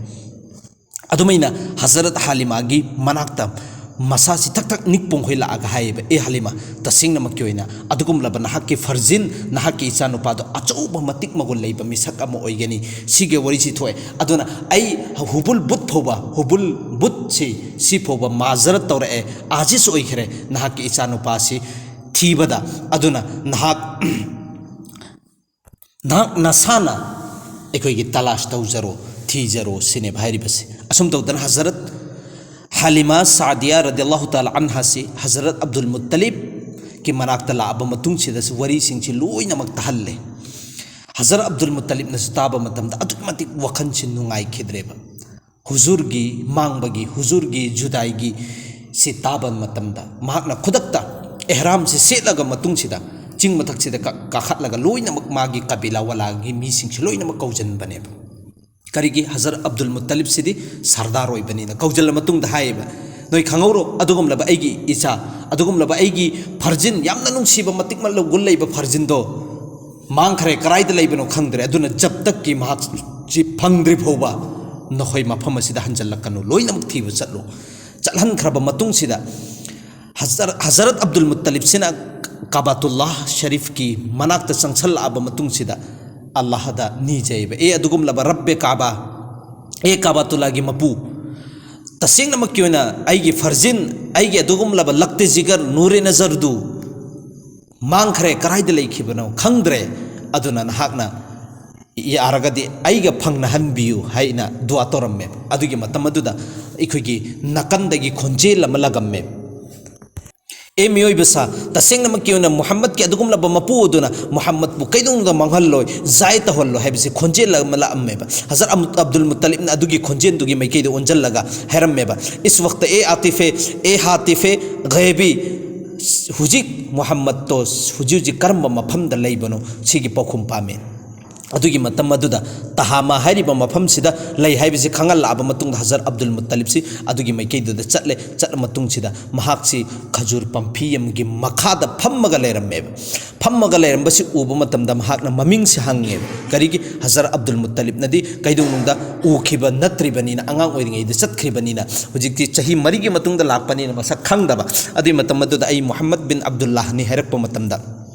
ꯑꯗꯨꯃꯥꯏꯅ ꯍꯖꯔꯠ ꯍꯥꯂꯤꯃꯥꯒꯤ ꯃꯅꯥꯛꯇ ꯃꯁꯥꯁꯤ ꯊꯛ ꯊꯛ ꯅꯤꯛꯄ ꯃꯈꯣꯏ ꯂꯥꯛꯑꯒ ꯍꯥꯏꯌꯦꯕ, "ꯑꯦ ꯍꯥꯂꯤꯃꯥ, ꯇꯁꯦꯡꯅꯃꯛꯀꯤ ꯑꯣꯏꯅ ꯑꯗꯨꯒꯨꯝꯂꯕ ꯅꯍꯥꯛꯀꯤ ꯐꯔꯖꯤꯟ, ꯅꯍꯥꯛꯀꯤ ꯏꯆꯥꯅꯨꯄꯥꯗꯣ ꯑꯆꯧꯕ ꯃꯇꯤꯛ ꯃꯒꯨꯟ ꯂꯩꯕ ꯃꯤꯁꯛ ꯑꯃ ꯑꯣꯏꯒꯅꯤ꯫ ꯁꯤꯒꯤ ꯋꯥꯔꯤꯁꯤ ꯊꯣꯛꯑꯦ꯫ ꯑꯗꯨꯅ ꯑꯩ ꯍꯨꯕꯨꯜ ꯕꯨꯠ ꯐꯥꯎꯕ, ꯍꯨꯕꯨꯜ ꯕꯨꯠꯁꯤ, ꯁꯤ ꯐꯥꯎꯕ ꯃꯥꯖꯔꯠ ꯇꯧꯔꯛꯑꯦ, ꯑꯥꯖꯤꯖ ꯑꯣꯏꯈ꯭ꯔꯦ ꯅꯍꯥꯛꯀꯤ ꯏꯆꯥꯅꯨꯄꯥꯁꯤ ꯊꯤꯕꯗ꯫ ꯑꯗꯨꯅ ꯅꯍꯥꯛ, ꯅꯍꯥꯛ ꯅꯁꯥꯅ ꯑꯩꯈꯣꯏꯒꯤ ꯇꯂꯥꯁ ꯇꯧꯖꯔꯣ, ꯊꯤꯖꯔꯣ ꯁꯤꯅꯦꯕ ꯍꯥꯏꯔꯤꯕꯁꯦ꯫ ꯑꯁꯨꯝ ꯇꯧꯗꯅ ꯍꯖꯔꯠ ꯍꯂꯤꯃꯥ ꯁꯥꯗꯤꯌꯥ ꯔꯗꯤꯌꯜꯂꯥꯍꯨ ꯇꯥꯂꯥ ꯑꯟꯍꯥꯁꯤ ꯍꯖꯔꯠ ꯑꯕꯗꯨꯜ ꯃꯨꯠꯇꯂꯤꯕꯀꯤ ꯃꯅꯥꯛꯇ ꯂꯥꯛꯑꯕ ꯃꯇꯨꯡꯁꯤꯗꯁꯨ ꯋꯥꯔꯤꯁꯤꯡꯁꯤ ꯂꯣꯏꯅꯃꯛ ꯇꯥꯍꯜꯂꯦ꯫ ꯍꯖꯔꯠ ꯑꯕꯗꯨꯜ ꯃꯨꯠꯇꯂꯤꯕꯅꯁꯨ ꯇꯥꯕ ꯃꯇꯝꯗ ꯑꯗꯨꯛꯀꯤ ꯃꯇꯤꯛ ꯋꯥꯈꯜꯁꯤ ꯅꯨꯡꯉꯥꯏꯈꯤꯗ꯭ꯔꯦꯕ꯫ ꯍꯨꯖꯨꯔꯒꯤ ꯃꯥꯡꯕꯒꯤ, ꯍꯨꯖꯨꯔꯒꯤ ꯖꯨꯗꯥꯏꯒꯤ ꯁꯤ ꯇꯥꯕ ꯃꯇꯝꯗ ꯃꯍꯥꯛꯅ ꯈꯨꯗꯛꯇ ꯑꯦꯍꯔꯥꯝꯁꯤ ꯁꯦꯠꯂꯒ ꯃꯇꯨꯡꯁꯤꯗ ꯆꯤꯡ ꯃꯊꯛꯁꯤꯗ ꯀꯥ-, ꯀꯥꯈꯠꯂꯒ ꯂꯣꯏꯅꯃꯛ ꯃꯥꯒꯤ ꯀꯕꯤꯂꯥ ꯋꯥꯂꯥꯒꯤ ꯃꯤꯁꯤꯡꯁꯤ ꯂꯣꯏꯅꯃꯛ ꯀꯧꯁꯤꯟꯕꯅꯦꯕ꯫ ꯀꯔꯤꯒꯤ? ꯍꯖꯔꯠ ꯑꯕꯗꯨꯜ ꯃꯨꯠꯇꯂꯤꯕꯁꯤꯗꯤ ꯁꯔꯗꯥꯔ ꯑꯣꯏꯕꯅꯤꯅ꯫ ꯀꯧꯁꯤꯜꯂ ꯃꯇꯨꯡꯗ ꯍꯥꯏꯌꯦꯕ, "ꯅꯣꯏ ꯈꯪꯍꯧꯔꯣ, ꯑꯗꯨꯒꯨꯝꯂꯕ ꯑꯩꯒꯤ ꯏꯆꯥ, ꯑꯗꯨꯒꯨꯝꯂꯕ ꯑꯩꯒꯤ ꯐꯔꯖꯤꯟ, ꯌꯥꯝꯅ ꯅꯨꯡꯁꯤꯕ, ꯃꯇꯤꯛ ꯃꯒꯨꯟ ꯂꯩꯕ ꯐꯔꯖꯤꯟꯗꯣ ꯃꯥꯡꯈ꯭ꯔꯦ, ꯀꯗꯥꯏꯗ ꯂꯩꯕꯅꯣ ꯈꯪꯗ꯭ꯔꯦ꯫ ꯑꯗꯨꯅ ꯖꯕ ꯇꯛꯀꯤ ꯃꯍꯥꯛꯁꯤ ꯐꯪꯗ꯭ꯔꯤ ꯐꯥꯎꯕ ꯅꯈꯣꯏ ꯃꯐꯝ ꯑꯁꯤꯗ ꯍꯟꯖꯜꯂꯛꯀꯅꯨ, ꯂꯣꯏꯅꯃꯛ ꯊꯤꯕ ꯆꯠꯂꯨ꯫" ꯆꯠꯍꯟꯈ꯭ꯔꯕ ꯃꯇꯨꯡꯁꯤꯗ ꯍꯖꯔ-, ꯍꯖꯔꯠ ꯑꯕꯗꯨꯜ ꯃꯨꯠꯇꯂꯤꯕꯁꯤꯅ ꯀꯥꯕꯥꯇꯨꯜꯂꯥꯍ ꯁꯔꯤꯐꯀꯤ ꯃꯅꯥꯛꯇ ꯆꯪꯁꯜꯂꯛꯑꯕ ꯃꯇꯨꯡꯁꯤꯗ ꯑꯜꯂꯥꯍꯗ ꯅꯤꯖꯩꯕ, "ꯑꯦ ꯑꯗꯨꯒꯨꯝꯂꯕ ꯔꯕꯦ ꯀꯥꯕꯥ, ꯑꯦ ꯀꯥꯕꯥꯇꯨꯜꯂꯥꯍꯒꯤ ꯃꯄꯨ, ꯇꯁꯦꯡꯅꯃꯛꯀꯤ ꯑꯣꯏꯅ ꯑꯩꯒꯤ ꯐꯔꯖꯤꯟ, ꯑꯩꯒꯤ ꯑꯗꯨꯒꯨꯝꯂꯕ ꯂꯛꯇꯦ ꯖꯤꯒꯔ, ꯅꯨꯔꯦ ꯅꯖꯔꯗꯨ ꯃꯥꯡꯈ꯭ꯔꯦ, ꯀꯗꯥꯏꯗ ꯂꯩꯈꯤꯕꯅꯣ ꯈꯪꯗ꯭ꯔꯦ꯫ ꯑꯗꯨꯅ ꯅꯍꯥꯛꯅ ꯌꯥꯔꯒꯗꯤ ꯑꯩꯒ ꯐꯪꯅꯍꯟꯕꯤꯌꯨ" ꯍꯥꯏꯅ ꯗꯨꯋꯥ ꯇꯧꯔꯝꯃꯦ꯫ ꯑꯗꯨꯒꯤ ꯃꯇꯝ ꯑꯗꯨꯗ ꯑꯩꯈꯣꯏꯒꯤ ꯅꯥꯀꯟꯗꯒꯤ ꯈꯣꯟꯖꯦꯜ ꯑꯃ ꯂꯥꯛꯑꯝꯃꯦ, "ꯑꯦ ꯃꯤꯑꯣꯏꯕ ꯁꯥ, ꯇꯁꯦꯡꯅꯃꯛꯀꯤ ꯑꯣꯏꯅ ꯃꯨꯍꯝꯃꯗꯀꯤ ꯑꯗꯨꯒꯨꯝꯂꯕ ꯃꯄꯨ ꯑꯗꯨꯅ ꯃꯨꯍꯝꯃꯗꯄꯨ ꯀꯩꯗꯧꯅꯨꯡꯗ ꯃꯥꯡꯍꯜꯂꯣꯏ, ꯖꯥꯏ ꯇꯧꯍꯜꯂꯣꯏ" ꯍꯥꯏꯕꯁꯤ ꯈꯣꯟꯖꯦꯜ ꯑꯃ ꯂꯥꯛꯑꯝꯃꯦꯕ꯫ ꯍꯖꯔꯠ ꯑꯃꯨ-, ꯑꯕꯗꯨꯜ ꯃꯨꯠꯇꯂꯤꯕꯅ ꯑꯗꯨꯒꯤ ꯈꯣꯟꯖꯦꯜꯗꯨꯒꯤ ꯃꯥꯏꯀꯩꯗ ꯑꯣꯟꯁꯤꯜꯂꯒ ꯍꯥꯏꯔꯝꯃꯦꯕ, "ꯏꯁ ꯋꯛꯇ ꯑꯦ ꯑꯥꯇꯤꯐꯦ, ꯑꯦ ꯍꯥꯇꯤꯐꯦ ꯒꯩꯕꯤ, ꯍꯧꯖꯤꯛ ꯃꯨꯍꯝꯃꯗꯇꯣ ꯍꯧꯖꯤꯛ ꯍꯧꯖꯤꯛ ꯀꯔꯝꯕ ꯃꯐꯝꯗ ꯂꯩꯕꯅꯣ, ꯁꯤꯒꯤ ꯄꯥꯎꯈꯨꯝ ꯄꯥꯝꯃꯤ꯫" ꯑꯗꯨꯒꯤ ꯃꯇꯝ ꯑꯗꯨꯗ ꯇꯍꯥꯃꯥ ꯍꯥꯏꯔꯤꯕ ꯃꯐꯝꯁꯤꯗ ꯂꯩ ꯍꯥꯏꯕꯁꯤ ꯈꯪꯍꯜꯂꯛꯑꯕ ꯃꯇꯨꯡꯗ ꯍꯖꯔꯠ ꯑꯕꯗꯨꯜ ꯃꯨꯠꯇꯂꯤꯕꯁꯤ ꯑꯗꯨꯒꯤ ꯃꯥꯏꯀꯩꯗꯨꯗ ꯆꯠꯂꯦ꯫ ꯆꯠꯂ ꯃꯇꯨꯡꯁꯤꯗ ꯃꯍꯥꯛꯁꯤ ꯈꯖꯨꯔ ꯄꯥꯝꯕꯤ ꯑꯃꯒꯤ ꯃꯈꯥꯗ ꯐꯝꯃꯒ ꯂꯩꯔꯝꯃꯦꯕ꯫ ꯐꯝꯃꯒ ꯂꯩꯔꯝꯕꯁꯤ ꯎꯕ ꯃꯇꯝꯗ ꯃꯍꯥꯛꯅ ꯃꯃꯤꯡꯁꯤ ꯍꯪꯉꯦꯕ꯫ ꯀꯔꯤꯒꯤ? ꯍꯖꯔꯠ ꯑꯕꯗꯨꯜ ꯃꯨꯠꯇꯂꯤꯕꯅꯗꯤ ꯀꯩꯗꯧꯅꯨꯡꯗ ꯎꯈꯤꯕ ꯅꯠꯇ꯭ꯔꯤꯕꯅꯤꯅ, ꯑꯉꯥꯡ ꯑꯣꯏꯔꯤꯉꯩꯗ ꯆꯠꯈ꯭ꯔꯤꯕꯅꯤꯅ, ꯍꯧꯖꯤꯛꯇꯤ ꯆꯍꯤ ꯃꯔꯤꯒꯤ ꯃꯇꯨꯡꯗ ꯂꯥꯛꯄꯅꯤꯅ ꯃꯁꯛ ꯈꯪꯗꯕ꯫ ꯑꯗꯨꯒꯤ ꯃꯇꯝ ꯑꯗꯨꯗ "ꯑꯩ ꯃꯨꯍꯝꯃꯗ ꯕꯤꯟ ꯑꯕꯗꯨꯜꯂꯥꯍꯅꯤ" ꯍꯥꯏꯔꯛꯄ ꯃꯇꯝꯗ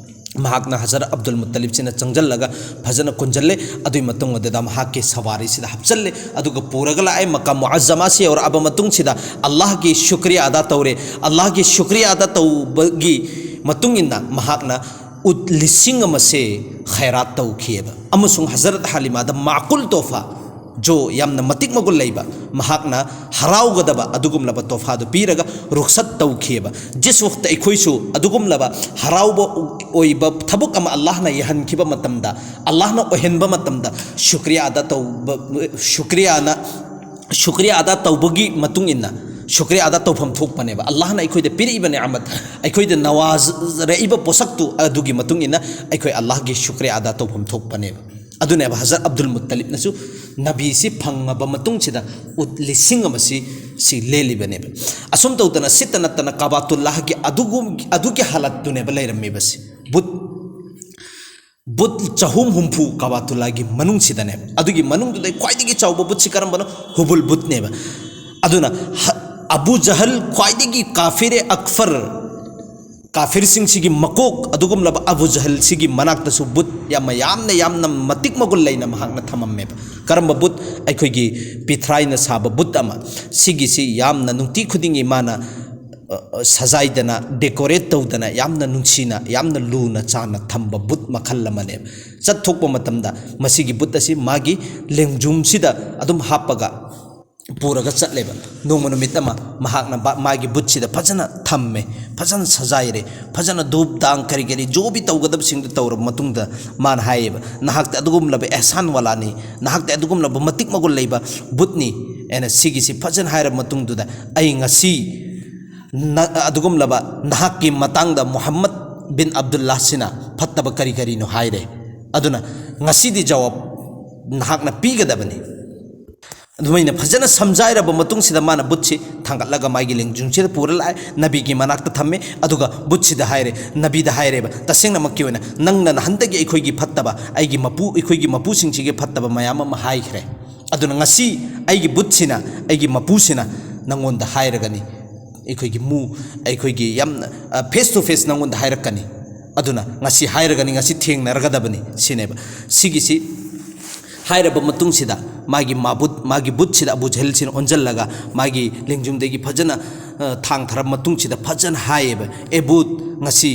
ꯃꯍꯥꯛꯅ ꯍꯖꯔꯠ ꯑꯕꯗꯨꯜ ꯃꯨꯠꯇꯂꯤꯕꯁꯤꯅ ꯆꯪꯁꯤꯜꯂꯒ ꯐꯖꯅ ꯀꯨꯟꯁꯤꯜꯂꯦ꯫ ꯑꯗꯨꯒꯤ ꯃꯇꯨꯡ ꯑꯗꯨꯗ ꯃꯍꯥꯛꯀꯤ ꯁꯋꯥꯔꯤꯁꯤꯗ ꯍꯥꯞꯆꯤꯜꯂꯦ, ꯑꯗꯨꯒ ꯄꯨꯔꯒ ꯂꯥꯛꯑꯦ꯫ ꯃꯀꯥꯝ ꯃꯨꯑꯖꯖꯃꯥꯁꯤ ꯌꯧꯔꯛꯑꯕ ꯃꯇꯨꯡꯁꯤꯗ ꯑꯜꯂꯥꯍꯒꯤ ꯁꯨꯀ꯭ꯔꯤꯌꯥ ꯑꯗꯥ ꯇꯧꯔꯦ꯫ ꯑꯜꯂꯥꯍꯒꯤ ꯁꯨꯀ꯭ꯔꯤꯌꯥ ꯑꯗꯥ ꯇꯧꯕꯒꯤ ꯃꯇꯨꯡ ꯏꯟꯅ ꯃꯍꯥꯛꯅ ꯎꯠ ꯂꯤꯁꯤꯡ ꯑꯃꯁꯦ ꯈꯩꯔꯥꯠ ꯇꯧꯈꯤꯑꯕ꯫ ꯑꯃꯁꯨꯡ ꯍꯖꯔꯠ ꯍꯥꯂꯤꯃꯥꯗ ꯃꯥꯀꯨꯜ ꯇꯣꯐꯥ, ꯖꯣ, ꯌꯥꯝꯅ ꯃꯇꯤꯛ ꯃꯒꯨꯟ ꯂꯩꯕ, ꯃꯍꯥꯛꯅ ꯍꯔꯥꯎꯒꯗꯕ ꯑꯗꯨꯒꯨꯝꯂꯕ ꯇꯣꯐꯥꯗꯨ ꯄꯤꯔꯒ ꯔꯨꯈꯁꯠ ꯇꯧꯈꯤꯑꯕ꯫ ꯖꯤꯁ ꯋꯛꯇ ꯑꯩꯈꯣꯏꯁꯨ ꯑꯗꯨꯒꯨꯝꯂꯕ ꯍꯔꯥꯎꯕ ꯑꯣꯏꯕ ꯊꯕꯛ ꯑꯃ ꯑꯜꯂꯥꯍꯅ ꯌꯥꯍꯟꯈꯤꯕ ꯃꯇꯝꯗ, ꯑꯜꯂꯥꯍꯅ ꯑꯣꯏꯍꯟꯕ ꯃꯇꯝꯗ, ꯁꯨꯀ꯭ꯔꯤꯌꯥ ꯑꯗꯥ ꯇꯧꯕ, ꯁꯨꯀ꯭ꯔꯤꯌꯥꯅ, ꯁꯨꯀ꯭ꯔꯤꯌꯥ ꯑꯗꯥ ꯇꯧꯕꯒꯤ ꯃꯇꯨꯡ ꯏꯟꯅ, ꯁꯨꯀ꯭ꯔꯤꯌꯥ ꯑꯗꯥ ꯇꯧꯐꯝ ꯊꯣꯛꯄꯅꯦꯕ꯫ ꯑꯜꯂꯥꯍꯅ ꯑꯩꯈꯣꯏꯗ ꯄꯤꯔꯛꯏꯕ ꯅꯤꯌꯥꯃꯠ, ꯑꯩꯈꯣꯏꯗ ꯅꯋꯥꯖꯔꯛꯏꯕ ꯄꯣꯠꯁꯛꯇꯨ ꯑꯗꯨꯒꯤ ꯃꯇꯨꯡ ꯏꯟꯅ ꯑꯩꯈꯣꯏ ꯑꯜꯂꯥꯍꯒꯤ ꯁꯨꯀ꯭ꯔꯤꯌꯥ ꯑꯗꯥ ꯇꯧꯐꯝ ꯊꯣꯛꯄꯅꯦꯕ꯫ ꯑꯗꯨꯅꯦꯕ ꯍꯖꯔꯠ ꯑꯕꯗꯨꯜ ꯃꯨꯠꯇꯂꯤꯕꯅꯁꯨ ꯅꯕꯤꯁꯤ ꯐꯪꯉꯕ ꯃꯇꯨꯡꯁꯤꯗ ꯎꯠ ꯂꯤꯁꯤꯡ ꯑꯃꯁꯤ ꯁꯤ ꯂꯦꯜꯂꯤꯕꯅꯦꯕ꯫ ꯑꯁꯨꯝ ꯇꯧꯗꯅ ꯁꯤꯠꯇ ꯅꯠꯇꯅ ꯀꯥꯕꯥꯇꯨꯜꯂꯥꯍꯒꯤ ꯑꯗꯨꯒꯨꯝ-, ꯑꯗꯨꯒꯤ ꯍꯥꯂꯠꯇꯨꯅꯦꯕ ꯂꯩꯔꯝꯃꯤꯕꯁꯤ꯫ ꯕꯨꯠ, ꯕꯨꯠ ꯆꯍꯨꯝ ꯍꯨꯝꯐꯨ ꯀꯥꯕꯥꯇꯨꯜꯂꯥꯒꯤ ꯃꯅꯨꯡꯁꯤꯗꯅꯦꯕ꯫ ꯑꯗꯨꯒꯤ ꯃꯅꯨꯡꯗꯨꯗ ꯈ꯭ꯋꯥꯏꯗꯒꯤ ꯆꯥꯎꯕ ꯕꯨꯠꯁꯤ ꯀꯔꯝꯕꯅꯣ? ꯍꯨꯕꯨꯜ ꯕꯨꯠꯅꯦꯕ꯫ ꯑꯗꯨꯅ ꯍ-, ꯑꯕꯨ ꯖꯍꯜ ꯈ꯭ꯋꯥꯏꯗꯒꯤ ꯀꯥꯐꯤꯔꯦ ꯑꯛꯐꯔ, ꯀꯥꯐꯤꯔꯁꯤꯡꯁꯤꯒꯤ ꯃꯀꯣꯛ ꯑꯗꯨꯒꯨꯝꯂꯕ ꯑꯕꯨ ꯖꯍꯜꯁꯤꯒꯤ ꯃꯅꯥꯛꯇꯁꯨ ꯕꯨꯠ ꯌꯥꯝꯅ, ꯌꯥꯝꯅ, ꯌꯥꯝꯅ ꯃꯇꯤꯛ ꯃꯒꯨꯟ ꯂꯩꯅ ꯃꯍꯥꯛꯅ ꯊꯝꯃꯝꯃꯦꯕ꯫ ꯀꯔꯝꯕ ꯕꯨꯠ? ꯑꯩꯈꯣꯏꯒꯤ ꯄꯤꯊ꯭ꯔꯥꯏꯅ ꯁꯥꯕ ꯕꯨꯠ ꯑꯃ꯫ ꯁꯤꯒꯤꯁꯤ ꯌꯥꯝꯅ ꯅꯨꯡꯇꯤ ꯈꯨꯗꯤꯡꯒꯤ ꯃꯥꯅ, ꯑ, ꯑ, ꯁꯖꯥꯏꯗꯅ, decorate ꯇꯧꯗꯅ, ꯌꯥꯝꯅ ꯅꯨꯡꯁꯤꯅ, ꯌꯥꯝꯅ ꯂꯨꯅ ꯆꯥꯟꯅ ꯊꯝꯕ ꯕꯨꯠ ꯃꯈꯜ ꯑꯃꯅꯦꯕ꯫ ꯆꯠꯊꯣꯛꯄ ꯃꯇꯝꯗ ꯃꯁꯤꯒꯤ ꯕꯨꯠ ꯑꯁꯤ ꯃꯥꯒꯤ ꯂꯦꯡꯖꯨꯝꯁꯤꯗ ꯑꯗꯨꯝ ꯍꯥꯞꯄꯒ ꯄꯨꯔꯒ ꯆꯠꯂꯦꯕ꯫ ꯅꯣꯡꯃ ꯅꯨꯃꯤꯠ ꯑꯃ ꯃꯍꯥꯛꯅ ꯕꯥ-, ꯃꯥꯒꯤ ꯕꯨꯠꯁꯤꯗ ꯐꯖꯅ ꯊꯝꯃꯦ, ꯐꯖꯅ ꯁꯖꯥꯏꯔꯦ, ꯐꯖꯅ ꯙꯨꯞ ꯗꯥꯡ ꯀꯔꯤ ꯀꯔꯤ ꯖꯣꯕꯤ ꯇꯧꯒꯗꯕꯁꯤꯡꯗꯨ ꯇꯧꯔꯕ ꯃꯇꯨꯡꯗ ꯃꯥꯅ ꯍꯥꯏꯌꯦꯕ, "ꯅꯍꯥꯛꯇꯤ ꯑꯗꯨꯒꯨꯝꯂꯕ ꯑꯦꯍꯁꯥꯟ ꯋꯥꯂꯥꯅꯤ, ꯅꯍꯥꯛꯇꯤ ꯑꯗꯨꯒꯨꯝꯂꯕ ꯃꯇꯤꯛ ꯃꯒꯨꯟ ꯂꯩꯕ ꯕꯨꯠꯅꯤ" ꯍꯥꯏꯅ ꯁꯤꯒꯤꯁꯤ ꯐꯖꯅ ꯍꯥꯏꯔꯕ ꯃꯇꯨꯡꯗꯨꯗ, "ꯑꯩ ꯉꯁꯤ ꯅ-, ꯑꯗꯨꯒꯨꯝꯂꯕ ꯅꯍꯥꯛꯀꯤ ꯃꯇꯥꯡꯗ ꯃꯨꯍꯝꯃꯗ ꯕꯤꯟ ꯑꯕꯗꯨꯜꯂꯥꯍꯁꯤꯅ ꯐꯠꯇꯕ ꯀꯔꯤ ꯀꯔꯤꯅꯣ ꯍꯥꯏꯔꯦ, ꯑꯗꯨꯅ ꯉꯁꯤꯗꯤ ꯖꯋꯥꯕ ꯅꯍꯥꯛꯅ ꯄꯤꯒꯗꯕꯅꯤ"꯫ ꯑꯗꯨꯃꯥꯏꯅ ꯐꯖꯅ ꯁꯝꯖꯥꯏꯔꯕ ꯃꯇꯨꯡꯁꯤꯗ ꯃꯥꯅ ꯕꯨꯠꯁꯤ ꯊꯥꯡꯒꯠꯂꯒ ꯃꯥꯒꯤ ꯂꯦꯡꯖꯨꯝꯁꯤꯗ ꯄꯨꯔ ꯂꯥꯛꯑꯦ, ꯅꯕꯤꯒꯤ ꯃꯅꯥꯛꯇ ꯊꯝꯃꯦ꯫ ꯑꯗꯨꯒ ꯕꯨꯠꯁꯤꯗ ꯍꯥꯏꯔꯦ, ꯅꯕꯤꯗ ꯍꯥꯏꯔꯦꯕ, "ꯇꯁꯦꯡꯅꯃꯛꯀꯤ ꯑꯣꯏꯅ ꯅꯪꯅ ꯅꯍꯥꯟꯗꯒꯤ ꯑꯩꯈꯣꯏꯒꯤ ꯐꯠꯇꯕ, ꯑꯩꯒꯤ ꯃꯄꯨ, ꯑꯩꯈꯣꯏꯒꯤ ꯃꯄꯨꯁꯤꯡꯁꯤꯒꯤ ꯐꯠꯇꯕ ꯃꯌꯥꯝ ꯑꯃ ꯍꯥꯏꯈ꯭ꯔꯦ꯫ ꯑꯗꯨꯅ ꯉꯁꯤ ꯑꯩꯒꯤ ꯕꯨꯠꯁꯤꯅ, ꯑꯩꯒꯤ ꯃꯄꯨꯁꯤꯅ ꯅꯪꯉꯣꯟꯗ ꯍꯥꯏꯔꯒꯅꯤ, ꯑꯩꯈꯣꯏꯒꯤ ꯃꯨ-, ꯑꯩꯈꯣꯏꯒꯤ ꯌꯥꯝꯅ, ꯑ, face to face ꯅꯪꯉꯣꯟꯗ ꯍꯥꯏꯔꯛꯀꯅꯤ꯫ ꯑꯗꯨꯅ ꯉꯁꯤ ꯍꯥꯏꯔꯒꯅꯤ, ꯉꯁꯤ ꯊꯦꯡꯅꯔꯒꯗꯕꯅꯤ", ꯁꯤꯅꯦꯕ꯫ ꯁꯤꯒꯤꯁꯤ ꯍꯥꯏꯔꯕ ꯃꯇꯨꯡꯁꯤꯗ ꯃꯥꯒꯤ ꯃꯥꯕꯨꯠ-, ꯃꯥꯒꯤ ꯕꯨꯠꯁꯤꯗ ꯑꯕꯨ ꯖꯍꯜꯁꯤꯅ ꯑꯣꯟꯁꯤꯜꯂꯒ ꯃꯥꯒꯤ ꯂꯦꯡꯖꯨꯝꯗꯒꯤ ꯐꯖꯅ, ꯑ, ꯊꯥꯡꯊꯔꯕ ꯃꯇꯨꯡꯁꯤꯗ ꯐꯖꯅ ꯍꯥꯏꯌꯦꯕ, "ꯑꯦ ꯕꯨꯠ, ꯉꯁꯤ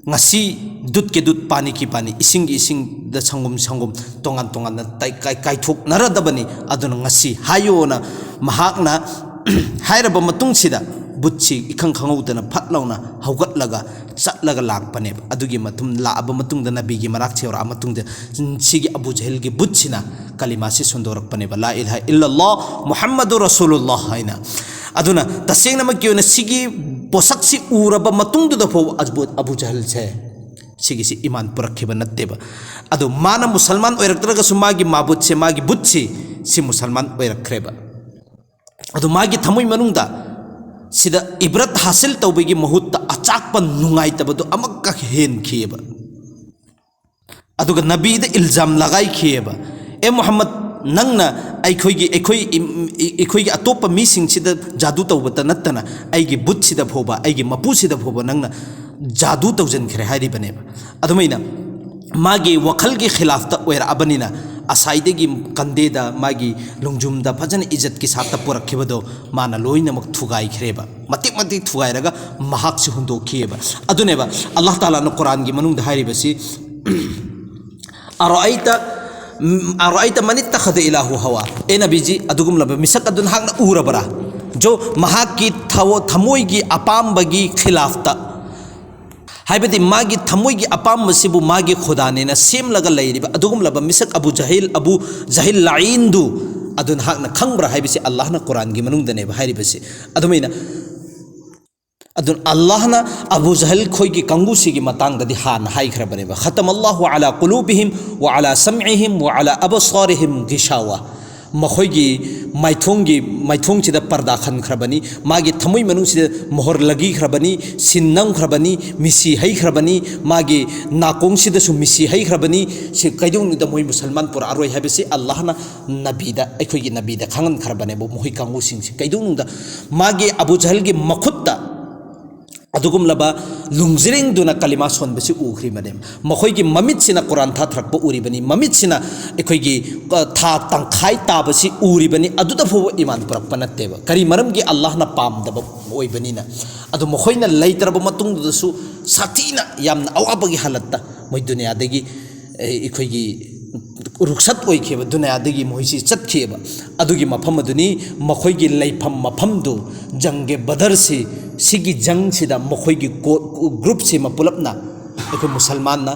ꯉꯁꯤ ꯗꯨꯠꯀꯤ ꯗꯨꯠ, ꯄꯥꯅꯤ ꯀꯤ ꯄꯥꯅꯤ, ꯏꯁꯤꯡꯒꯤ ꯏꯁꯤꯡꯗ ꯁꯪꯒꯣꯝ, ꯁꯪꯒꯣꯝ ꯇꯣꯉꯥꯟ ꯇꯣꯉꯥꯟꯅ ꯇꯥꯏ-, ꯀꯥꯏ-, ꯀꯥꯏꯊꯣꯛꯅꯔꯗꯕꯅꯤ꯫ ꯑꯗꯨꯅ ꯉꯁꯤ ꯍꯥꯏꯌꯣꯅ ꯃꯍꯥꯛꯅ ꯍꯥꯏꯔꯕ ꯃꯇꯨꯡꯁꯤꯗ, ꯕꯨꯠꯁꯤ ꯏꯈꯪ ꯈꯪꯍꯧꯗꯅ ꯐꯠ ꯂꯥꯎꯅ ꯍꯧꯒꯠꯂꯒ ꯆꯠꯂꯒ ꯂꯥꯛꯄꯅꯦꯕ꯫ ꯑꯗꯨꯒꯤ ꯃꯇꯨꯡ ꯂꯥꯛꯑꯕ ꯃꯇꯨꯡꯗ, ꯅꯕꯤꯒꯤ ꯃꯅꯥꯛꯁꯦ ꯌꯧꯔꯛꯑ ꯃꯇꯨꯡꯗ, ꯁꯤꯒꯤ ꯑꯕꯨ ꯖꯍꯤꯜꯒꯤ ꯕꯨꯠꯁꯤꯅ ꯀꯂꯤꯃꯥꯁꯤ ꯁꯣꯟꯗꯣꯔꯛꯄꯅꯦꯕ, "ꯂꯥ ꯏꯂꯥꯍ ꯏꯜꯂꯜꯂꯥꯍ ꯃꯨꯍꯝꯃꯗꯨ ꯔꯁꯨꯂꯨꯜꯂꯥꯍ" ꯍꯥꯏꯅ꯫ ꯑꯗꯨꯅ ꯇꯁꯦꯡꯅꯃꯛꯀꯤ ꯑꯣꯏꯅ ꯁꯤꯒꯤ ꯄꯣꯠꯁꯛꯁꯤ ꯎꯔꯕ ꯃꯇꯨꯡꯗꯨꯗ ꯐꯥꯎꯕ ꯑꯕꯨ, ꯑꯕꯨ ꯖꯍꯜꯁꯦ ꯁꯤꯒꯤꯁꯤ ꯏꯃꯥꯟ ꯄꯨꯔꯛꯈꯤꯕ ꯅꯠꯇꯦꯕ꯫ ꯑꯗꯨ ꯃꯥꯅ ꯃꯨꯁꯜꯃꯥꯟ ꯑꯣꯏꯔꯛꯇ꯭ꯔꯒꯁꯨ, ꯃꯥꯒꯤ ꯃꯥꯕꯨꯠꯁꯦ, ꯃꯥꯒꯤ ꯕꯨꯠꯁꯤ, ꯁꯤ ꯃꯨꯁꯜꯃꯥꯟ ꯑꯣꯏꯔꯛꯈ꯭ꯔꯦꯕ꯫ ꯑꯗꯨ ꯃꯥꯒꯤ ꯊꯃꯣꯏ ꯃꯅꯨꯡꯗ ꯁꯤꯗ ꯏꯕ꯭ꯔꯠ ꯍꯥꯁꯤꯜ ꯇꯧꯕꯒꯤ ꯃꯍꯨꯠꯇ ꯑꯆꯥꯛꯄ ꯅꯨꯡꯉꯥꯏꯇꯕꯗꯨ ꯑꯃꯛꯀ ꯍꯦꯟꯈꯤꯑꯕ꯫ ꯑꯗꯨꯒ ꯅꯕꯤꯗ ꯏꯜꯖꯥꯝ ꯂꯒꯥꯏꯈꯤꯑꯕ, "ꯑꯦ ꯃꯨꯍꯝꯃꯗ, ꯅꯪꯅ ꯑꯩꯈꯣꯏꯒꯤ, ꯑꯩꯈꯣꯏ ꯏꯝ-, ꯑꯩꯈꯣꯏꯒꯤ ꯑꯇꯣꯞꯄ ꯃꯤꯁꯤꯡꯁꯤꯗ ꯖꯥꯗꯨ ꯇꯧꯕꯇ ꯅꯠꯇꯅ, ꯑꯩꯒꯤ ꯕꯨꯠꯁꯤꯗ ꯐꯥꯎꯕ, ꯑꯩꯒꯤ ꯃꯄꯨꯁꯤꯗ ꯐꯥꯎꯕ ꯅꯪꯅ ꯖꯥꯗꯨ ꯇꯧꯁꯤꯟꯈ꯭ꯔꯦ" ꯍꯥꯏꯔꯤꯕꯅꯦꯕ꯫ ꯑꯗꯨꯃꯥꯏꯅ ꯃꯥꯒꯤ ꯋꯥꯈꯜꯒꯤ ꯈꯤꯂꯥꯐꯇ ꯑꯣꯏꯔꯛꯑꯕꯅꯤꯅ, ꯉꯁꯥꯏꯗꯒꯤ ꯀꯟꯗꯦꯗ, ꯃꯥꯒꯤ ꯂꯣꯡꯖꯨꯝꯗ ꯐꯖꯅ ꯏꯖꯠꯀꯤ ꯁꯥꯠꯇ ꯄꯨꯔꯛꯈꯤꯕꯗꯣ ꯃꯥꯅ ꯂꯣꯏꯅꯃꯛ ꯊꯨꯒꯥꯏꯈ꯭ꯔꯦꯕ꯫ ꯃꯇꯤꯛ ꯃꯇꯤꯛ ꯊꯨꯒꯥꯏꯔꯒ ꯃꯍꯥꯛꯁꯤ ꯍꯨꯟꯗꯣꯛꯈꯤꯑꯕ꯫ ꯑꯗꯨꯅꯦꯕ ꯑꯜꯂꯥꯍ ꯇꯥꯂꯥꯅ ꯀꯨꯔꯥꯟꯒꯤ ꯃꯅꯨꯡꯗ ꯍꯥꯏꯔꯤꯕꯁꯤ, "ꯑꯔꯥꯏꯇ, ꯑꯔꯥꯏꯇ ꯃꯅꯤꯠꯇ ꯈꯗ ꯏꯂꯥꯍꯨ ꯍꯋꯥ", ꯑꯦ ꯅꯕꯤꯖꯤ, ꯑꯗꯨꯒꯨꯝꯂꯕ ꯃꯤꯁꯛ ꯑꯗꯨ ꯅꯍꯥꯛꯅ ꯎꯔꯕꯔꯥ? ꯖꯣ, ꯃꯍꯥꯛꯀꯤ ꯊꯋ-, ꯊꯃꯣꯏꯒꯤ ꯑꯄꯥꯝꯕꯒꯤ ꯈꯤꯂꯥꯐꯇ, ꯍꯥꯏꯕꯗꯤ ꯃꯥꯒꯤ ꯊꯃꯣꯏꯒꯤ ꯑꯄꯥꯝꯕꯁꯤꯕꯨ ꯃꯥꯒꯤ ꯈꯨꯗꯥꯅꯦꯅ ꯁꯦꯝꯂꯒ ꯂꯩꯔꯤꯕ ꯑꯗꯨꯒꯨꯝꯂꯕ ꯃꯤꯁꯛ ꯑꯕꯨ ꯖꯍꯤꯜ, ꯑꯕꯨ ꯖꯍꯤꯜ ꯂꯥꯏꯟꯗꯨ ꯑꯗꯨ ꯅꯍꯥꯛꯅ ꯈꯪꯕ꯭ꯔꯥ ꯍꯥꯏꯕꯁꯤ ꯑꯜꯂꯥꯍꯅ ꯀꯨꯔꯥꯟꯒꯤ ꯃꯅꯨꯡꯗꯅꯦꯕ ꯍꯥꯏꯔꯤꯕꯁꯤ꯫ ꯑꯗꯨꯃꯥꯏꯅ ꯑꯗꯨꯅ ꯑꯜꯂꯥꯍꯅ ꯑꯕꯨ ꯖꯍꯜ ꯈꯣꯏꯒꯤ ꯀꯥꯡꯕꯨꯁꯤꯒꯤ ꯃꯇꯥꯡꯗꯗꯤ ꯍꯥꯟꯅ ꯍꯥꯏꯈ꯭ꯔꯕꯅꯦꯕ, "ꯈꯇꯃ ꯑꯜꯂꯥꯍꯨ ꯑꯂꯥ ꯀꯨꯂꯨꯕꯤꯍꯤꯝ ꯋꯥ ꯑꯂꯥ ꯁꯝꯏꯍꯤꯝ ꯋꯥ ꯑꯂꯥ ꯑꯕꯁꯥꯔꯤꯍꯤꯝ ꯒꯤꯁꯥꯋꯥ", ꯃꯈꯣꯏꯒꯤ ꯃꯥꯏꯊꯣꯡꯒꯤ, ꯃꯥꯏꯊꯣꯡꯁꯤꯗ ꯄꯔꯗꯥ ꯈꯟꯈ꯭ꯔꯕꯅꯤ, ꯃꯥꯒꯤ ꯊꯃꯣꯏ ꯃꯅꯨꯡꯁꯤꯗ ꯃꯣꯍꯣꯔ ꯂꯒꯤꯈ꯭ꯔꯕꯅꯤ, ꯁꯤꯟ ꯅꯝꯈ꯭ꯔꯕꯅꯤ, ꯃꯤꯁꯤ ꯍꯩꯈ꯭ꯔꯕꯅꯤ, ꯃꯥꯒꯤ ꯅꯥꯀꯣꯡꯁꯤꯗꯁꯨ ꯃꯤꯁꯤ ꯍꯩꯈ꯭ꯔꯕꯅꯤ꯫ ꯁꯤ ꯀꯩꯗꯧꯅꯨꯡꯗ ꯃꯣꯏ ꯃꯨꯁꯜꯃꯥꯟ ꯄꯨꯔꯛꯑꯔꯣꯏ ꯍꯥꯏꯕꯁꯤ ꯑꯜꯂꯥꯍꯅ ꯅꯕꯤꯗ, ꯑꯩꯈꯣꯏꯒꯤ ꯅꯕꯤꯗ ꯈꯪꯍꯟꯈ꯭ꯔꯕꯅꯦꯕ꯫ ꯃꯈꯣꯏ ꯀꯥꯡꯕꯨꯁꯤꯡꯁꯤ ꯀꯩꯗꯧꯅꯨꯡꯗ ꯃꯥꯒꯤ ꯑꯕꯨ ꯖꯍꯜꯒꯤ ꯃꯈꯨꯠꯇ ꯑꯗꯨꯒꯨꯝꯂꯕ ꯂꯨꯡꯖꯤꯔꯤꯡꯗꯨꯅ ꯀꯂꯤꯃꯥ ꯁꯣꯟꯕꯁꯤ ꯎꯈ꯭ꯔꯤꯕꯅꯦ꯫ ꯃꯈꯣꯏꯒꯤ ꯃꯃꯤꯠꯁꯤꯅ ꯀꯨꯔꯥꯟ ꯊꯥꯊꯔꯛꯄ ꯎꯔꯤꯕꯅꯤ, ꯃꯃꯤꯠꯁꯤꯅ ꯑꯩꯈꯣꯏꯒꯤ, ꯑ, ꯊꯥ ꯇꯪꯈꯥꯏ ꯇꯥꯕꯁꯤ ꯎꯔꯤꯕꯅꯤ, ꯑꯗꯨꯗ ꯐꯥꯎꯕ ꯏꯃꯥꯟ ꯄꯨꯔꯛꯄ ꯅꯠꯇꯦꯕ꯫ ꯀꯔꯤ ꯃꯔꯝꯒꯤ? ꯑꯜꯂꯥꯍꯅ ꯄꯥꯝꯗꯕ ꯑꯣꯏꯕꯅꯤꯅ꯫ ꯑꯗꯨ ꯃꯈꯣꯏꯅ ꯂꯩꯇ꯭ꯔꯕ ꯃꯇꯨꯡꯗꯨꯗꯁꯨ ꯁꯥꯊꯤꯅ ꯌꯥꯝꯅ ꯑꯋꯥꯕꯒꯤ ꯍꯥꯂꯠꯇ ꯃꯣꯏ ꯗꯨꯅꯤꯌꯥꯗꯒꯤ, ꯑꯦ, ꯑꯩꯈꯣꯏꯒꯤ ꯔꯨꯛꯁꯠ ꯑꯣꯏꯈꯤꯕ, ꯗꯨꯅꯤꯌꯥꯗꯒꯤ ꯃꯈꯣꯏꯁꯤ ꯆꯠꯈꯤꯑꯕ꯫ ꯑꯗꯨꯒꯤ ꯃꯐꯝ ꯑꯗꯨꯅꯤ ꯃꯈꯣꯏꯒꯤ ꯂꯩꯐꯝ ꯃꯐꯝꯗꯨ꯫ ꯖꯪꯒꯦ ꯕꯗꯔꯁꯤ, ꯁꯤꯒꯤ ꯖꯪꯁꯤꯗ ꯃꯈꯣꯏꯒꯤ ꯀꯣ-, ꯒ꯭ꯔꯨꯞꯁꯤ ꯃꯄꯨꯂꯞꯅ ꯑꯩꯈꯣꯏ ꯃꯨꯁꯜꯃꯥꯟꯅ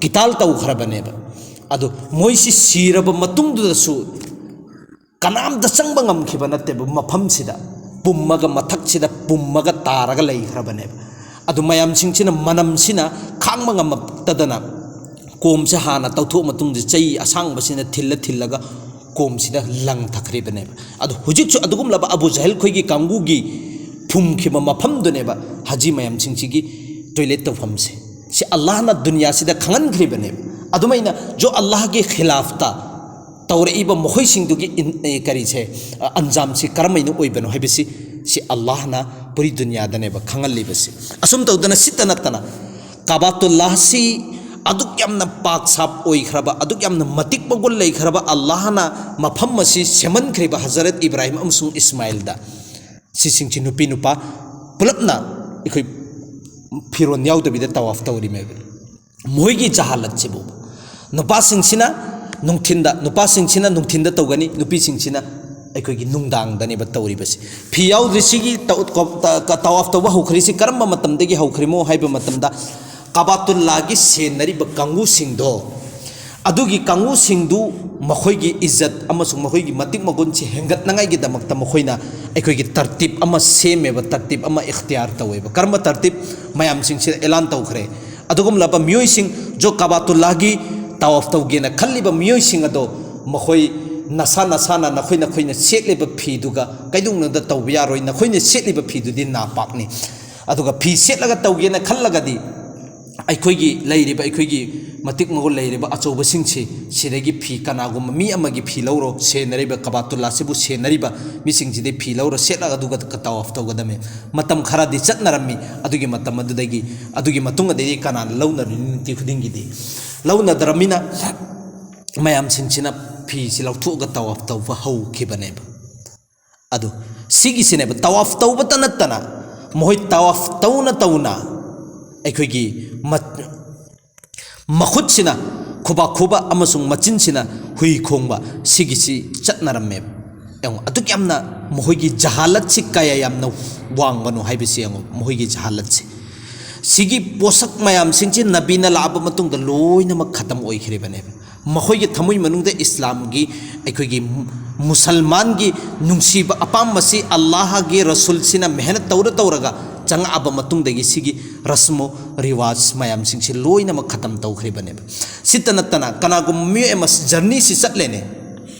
ꯀꯤꯇꯥꯜ ꯇꯧꯈ꯭ꯔꯕꯅꯦꯕ꯫ ꯑꯗꯨ ꯃꯣꯏꯁꯤ ꯁꯤꯔꯕ ꯃꯇꯨꯡꯗꯨꯗꯁꯨ ꯀꯅꯥꯝꯇ ꯆꯪꯕ ꯉꯝꯈꯤꯕ ꯅꯠꯇꯦꯕ꯫ ꯃꯐꯝꯁꯤꯗ ꯄꯨꯝꯃꯒ, ꯃꯊꯛꯁꯤꯗ ꯄꯨꯝꯃꯒ ꯇꯥꯔꯒ ꯂꯩꯈ꯭ꯔꯕꯅꯦꯕ꯫ ꯑꯗꯨ ꯃꯌꯥꯝꯁꯤꯡꯁꯤꯅ ꯃꯅꯝꯁꯤꯅ ꯈꯥꯡꯕ ꯉꯝꯃꯛꯇꯗꯅ ꯀꯣꯝꯁꯦ ꯍꯥꯟꯅ ꯇꯧꯊꯣꯛꯑ ꯃꯇꯨꯡꯗ ꯆꯩ ꯑꯁꯥꯡꯕꯁꯤꯅ ꯊꯤꯜꯂ ꯊꯤꯜꯂꯒ ꯀꯣꯝꯁꯤꯗ ꯂꯪꯊꯈ꯭ꯔꯤꯕꯅꯦꯕ꯫ ꯑꯗꯨ ꯍꯧꯖꯤꯛꯁꯨ ꯑꯗꯨꯒꯨꯝꯂꯕ ꯑꯕꯨ ꯖꯍꯜ ꯈꯣꯏꯒꯤ ꯀꯥꯡꯕꯨꯒꯤ ꯐꯨꯝꯈꯤꯕ ꯃꯐꯝꯗꯨꯅꯦꯕ ꯍꯖꯤ ꯃꯌꯥꯝꯁꯤꯡꯁꯤꯒꯤ ꯇꯣꯏꯂꯦꯠ ꯇꯧꯐꯝꯁꯦ꯫ ꯁꯤ ꯑꯜꯂꯥꯍꯅ ꯗꯨꯅꯤꯌꯥꯁꯤꯗ ꯈꯪꯍꯟꯈ꯭ꯔꯤꯕꯅꯦꯕ꯫ ꯑꯗꯨꯃꯥꯏꯅ ꯖꯣ ꯑꯜꯂꯥꯍꯒꯤ ꯈꯤꯂꯥꯐꯇ ꯇꯧꯔꯛꯏꯕ ꯃꯈꯣꯏꯁꯤꯡꯗꯨꯒꯤ ꯏꯟ-, ꯑꯦ, ꯀꯔꯤꯁꯦ, ꯑ, ꯑꯟꯖꯥꯝꯁꯤ ꯀꯔꯝꯍꯥꯏꯅ ꯑꯣꯏꯕꯅꯣ ꯍꯥꯏꯕꯁꯤ, ꯁꯤ ꯑꯜꯂꯥꯍꯅ ꯄꯨꯔꯤ ꯗꯨꯅꯤꯌꯥꯗꯅꯦꯕ ꯈꯪꯍꯜꯂꯤꯕꯁꯤ꯫ ꯑꯁꯨꯝ ꯇꯧꯗꯅ ꯁꯤꯠꯇ ꯅꯠꯇꯅ ꯀꯥꯕꯥꯇꯨꯜꯂꯥꯍꯁꯤ ꯑꯗꯨꯛ ꯌꯥꯝꯅ ꯄꯥꯛ ꯁꯥꯞ ꯑꯣꯏꯈ꯭ꯔꯕ, ꯑꯗꯨꯛ ꯌꯥꯝꯅ ꯃꯇꯤꯛ ꯃꯒꯨꯟ ꯂꯩꯈ꯭ꯔꯕ ꯑꯜꯂꯥꯍꯅ ꯃꯐꯝ ꯑꯁꯤ ꯁꯦꯝꯍꯟꯈ꯭ꯔꯤꯕ ꯍꯖꯔꯠ ꯏꯕ꯭ꯔꯥꯍꯤꯝ ꯑꯃꯁꯨꯡ ꯏꯁꯃꯥꯏꯜꯗ꯫ ꯁꯤꯁꯤꯡꯁꯤ ꯅꯨꯄꯤ ꯅꯨꯄꯥ ꯄꯨꯂꯞꯅ ꯑꯩꯈꯣꯏ ꯐꯤꯔꯣꯟ ꯌꯥꯎꯗꯕꯤꯗ ꯇꯋꯥꯐ ꯇꯧꯔꯤꯃꯦꯕ꯫ ꯃꯣꯏꯒꯤ ꯖꯍꯥꯂꯠꯁꯤꯕꯨ ꯅꯨꯄꯥꯁꯤꯡꯁꯤꯅ ꯅꯨꯡꯊꯤꯟꯗ, ꯅꯨꯄꯥꯁꯤꯡꯁꯤꯅ ꯅꯨꯡꯊꯤꯟꯗ ꯇꯧꯒꯅꯤ, ꯅꯨꯄꯤꯁꯤꯡꯁꯤꯅ ꯑꯩꯈꯣꯏꯒꯤ ꯅꯨꯡꯗꯥꯡꯗꯅꯦꯕ ꯇꯧꯔꯤꯕꯁꯤ꯫ ꯐꯤ ꯌꯥꯎꯗ꯭ꯔꯤꯁꯤꯒꯤ ꯇꯧ-, ꯀꯣ-, ꯇ-, ꯀ-, ꯇꯋꯥꯐ ꯇꯧꯕ ꯍꯧꯈ꯭ꯔꯤꯁꯤ ꯀꯔꯝꯕ ꯃꯇꯝꯗꯒꯤ ꯍꯧꯈ꯭ꯔꯤꯃꯣ ꯍꯥꯏꯕ ꯃꯇꯝꯗ, ꯀꯥꯕꯥꯇꯨꯜꯂꯥꯒꯤ ꯁꯦꯟꯅꯔꯤꯕ ꯀꯥꯡꯕꯨꯁꯤꯡꯗꯣ, ꯑꯗꯨꯒꯤ ꯀꯥꯡꯕꯨꯁꯤꯡꯗꯨ ꯃꯈꯣꯏꯒꯤ ꯏꯖꯠ ꯑꯃꯁꯨꯡ ꯃꯈꯣꯏꯒꯤ ꯃꯇꯤꯛ ꯃꯒꯨꯟꯁꯤ ꯍꯦꯟꯒꯠꯅꯉꯥꯏꯒꯤꯗꯃꯛꯇ ꯃꯈꯣꯏꯅ ꯑꯩꯈꯣꯏꯒꯤ ꯇꯔꯇꯤꯞ ꯑꯃ ꯁꯦꯝꯃꯦꯕ, ꯇꯔꯇꯤꯞ ꯑꯃ ꯏꯈꯇꯤꯌꯥꯔ ꯇꯧꯋꯦꯕ꯫ ꯀꯔꯝꯕ ꯇꯔꯇꯤꯞ? ꯃꯌꯥꯝꯁꯤꯡꯁꯤꯗ ꯑꯦꯂꯥꯟ ꯇꯧꯈ꯭ꯔꯦ꯫ ꯑꯗꯨꯒꯨꯝꯂꯕ ꯃꯤꯑꯣꯏꯁꯤꯡ, ꯖꯣ ꯀꯥꯕꯥꯇꯨꯜꯂꯥꯒꯤ ꯇꯋꯥꯐ ꯇꯧꯒꯦꯅ ꯈꯜꯂꯤꯕ ꯃꯤꯑꯣꯏꯁꯤꯡ ꯑꯗꯣ ꯃꯈꯣꯏ ꯅꯁꯥ ꯅꯁꯥꯅ, ꯅꯈꯣꯏ ꯅꯈꯣꯏꯅ ꯁꯦꯠꯂꯤꯕ ꯐꯤꯗꯨꯒ ꯀꯩꯗꯧꯅꯗ ꯇꯧꯕ ꯌꯥꯔꯣꯏ꯫ ꯅꯈꯣꯏꯅ ꯁꯦꯠꯂꯤꯕ ꯐꯤꯗꯨꯗꯤ ꯅꯥꯄꯥꯛꯅꯤ꯫ ꯑꯗꯨꯒ ꯐꯤ ꯁꯦꯠꯂꯒ ꯇꯧꯒꯦꯅ ꯈꯜꯂꯒꯗꯤ ꯑꯩꯈꯣꯏꯒꯤ ꯂꯩꯔꯤꯕ, ꯑꯩꯈꯣꯏꯒꯤ ꯃꯇꯤꯛ ꯃꯒꯨꯟ ꯂꯩꯔꯤꯕ ꯑꯆꯧꯕꯁꯤꯡꯁꯤ, ꯁꯤꯗꯒꯤ ꯐꯤ, ꯀꯅꯥꯒꯨꯝꯕ ꯃꯤ ꯑꯃꯒꯤ ꯐꯤ ꯂꯧꯔꯣ, ꯁꯦꯟꯅꯔꯤꯕ ꯀꯕꯥꯇꯨꯜꯂꯥꯁꯤꯕꯨ ꯁꯦꯟꯅꯔꯤꯕ ꯃꯤꯁꯤꯡꯁꯤꯗꯒꯤ ꯐꯤ ꯂꯧꯔꯣ, ꯁꯦꯠꯂꯒ ꯑꯗꯨꯒ ꯇꯋꯥꯐ ꯇꯧꯒꯗꯕꯅꯤ꯫ ꯃꯇꯝ ꯈꯔꯗꯤ ꯆꯠꯅꯔꯝꯃꯤ꯫ ꯑꯗꯨꯒꯤ ꯃꯇꯝ ꯑꯗꯨꯗꯒꯤ, ꯑꯗꯨꯒꯤ ꯃꯇꯨꯡ ꯑꯗꯩꯗꯤ ꯀꯅꯥꯅ ꯂꯧꯅꯔꯤ? ꯅꯨꯡꯇꯤ ꯈꯨꯗꯤꯡꯒꯤꯗꯤ ꯂꯧꯅꯗ꯭ꯔꯕꯅꯤꯅ ꯃꯌꯥꯝꯁꯤꯡꯁꯤꯅ ꯐꯤꯁꯤ ꯂꯧꯊꯣꯛꯑꯒ ꯇꯋꯥꯐ ꯇꯧꯕ ꯍꯧꯈꯤꯕꯅꯦꯕ꯫ ꯑꯗꯨ ꯁꯤꯒꯤꯁꯤꯅꯦꯕ, ꯇꯋꯥꯐ ꯇꯧꯕꯇ ꯅꯠꯇꯅ ꯃꯈꯣꯏ ꯇꯋꯥꯐ ꯇꯧꯅ ꯇꯧꯅ ꯑꯩꯈꯣꯏꯒꯤ ꯃ-, ꯃꯈꯨꯠꯁꯤꯅ ꯈꯨꯕꯥꯛ ꯈꯨꯕ ꯑꯃꯁꯨꯡ ꯃꯆꯤꯟꯁꯤꯅ ꯍꯨꯏ ꯈꯣꯡꯕ, ꯁꯤꯒꯤꯁꯤ ꯆꯠꯅꯔꯝꯃꯦꯕ꯫ ꯌꯦꯡꯉꯣ, ꯑꯗꯨꯛ ꯌꯥꯝꯅ ꯃꯈꯣꯏꯒꯤ ꯖꯍꯥꯂꯠꯁꯤ ꯀꯌꯥ ꯌꯥꯝꯅ ꯋꯥꯡꯕꯅꯣ ꯍꯥꯏꯕꯁꯤ ꯌꯦꯡꯉꯣ, ꯃꯈꯣꯏꯒꯤ ꯖꯍꯥꯂꯠꯁꯤ꯫ ꯁꯤꯒꯤ ꯄꯣꯠꯁꯛ ꯃꯌꯥꯝꯁꯤꯡꯁꯤ ꯅꯕꯤꯅ ꯂꯥꯛꯑꯕ ꯃꯇꯨꯡꯗ ꯂꯣꯏꯅꯃꯛ ꯈꯇꯝ ꯑꯣꯏꯈ꯭ꯔꯤꯕꯅꯦꯕ꯫ ꯃꯈꯣꯏꯒꯤ ꯊꯃꯣꯏ ꯃꯅꯨꯡꯗ ꯏꯁꯂꯥꯝꯒꯤ, ꯑꯩꯈꯣꯏꯒꯤ ꯃꯨ-, ꯃꯨꯁꯜꯃꯥꯟꯒꯤ ꯅꯨꯡꯁꯤꯕ ꯑꯄꯥꯝꯕꯁꯤ ꯑꯜꯂꯥꯍꯒꯤ ꯔꯁꯨꯜꯁꯤꯅ ꯃꯦꯍꯅꯠ ꯇꯧꯔ ꯇꯧꯔꯒ ꯆꯪꯉꯛꯑꯕ ꯃꯇꯨꯡꯗꯒꯤ ꯁꯤꯒꯤ ꯔꯁꯃꯣ ꯔꯤꯋꯥꯖ ꯃꯌꯥꯝꯁꯤꯡꯁꯤ ꯂꯣꯏꯅꯃꯛ ꯈꯇꯝ ꯇꯧꯈ꯭ꯔꯤꯕꯅꯦꯕ꯫ ꯁꯤꯇ ꯅꯠꯇꯅ ꯀꯅꯥꯒꯨꯝꯕ ꯃꯤꯑꯣꯏ ꯑꯃ ꯖꯔꯅꯤꯁꯤ ꯆꯠꯂꯦꯅꯦ,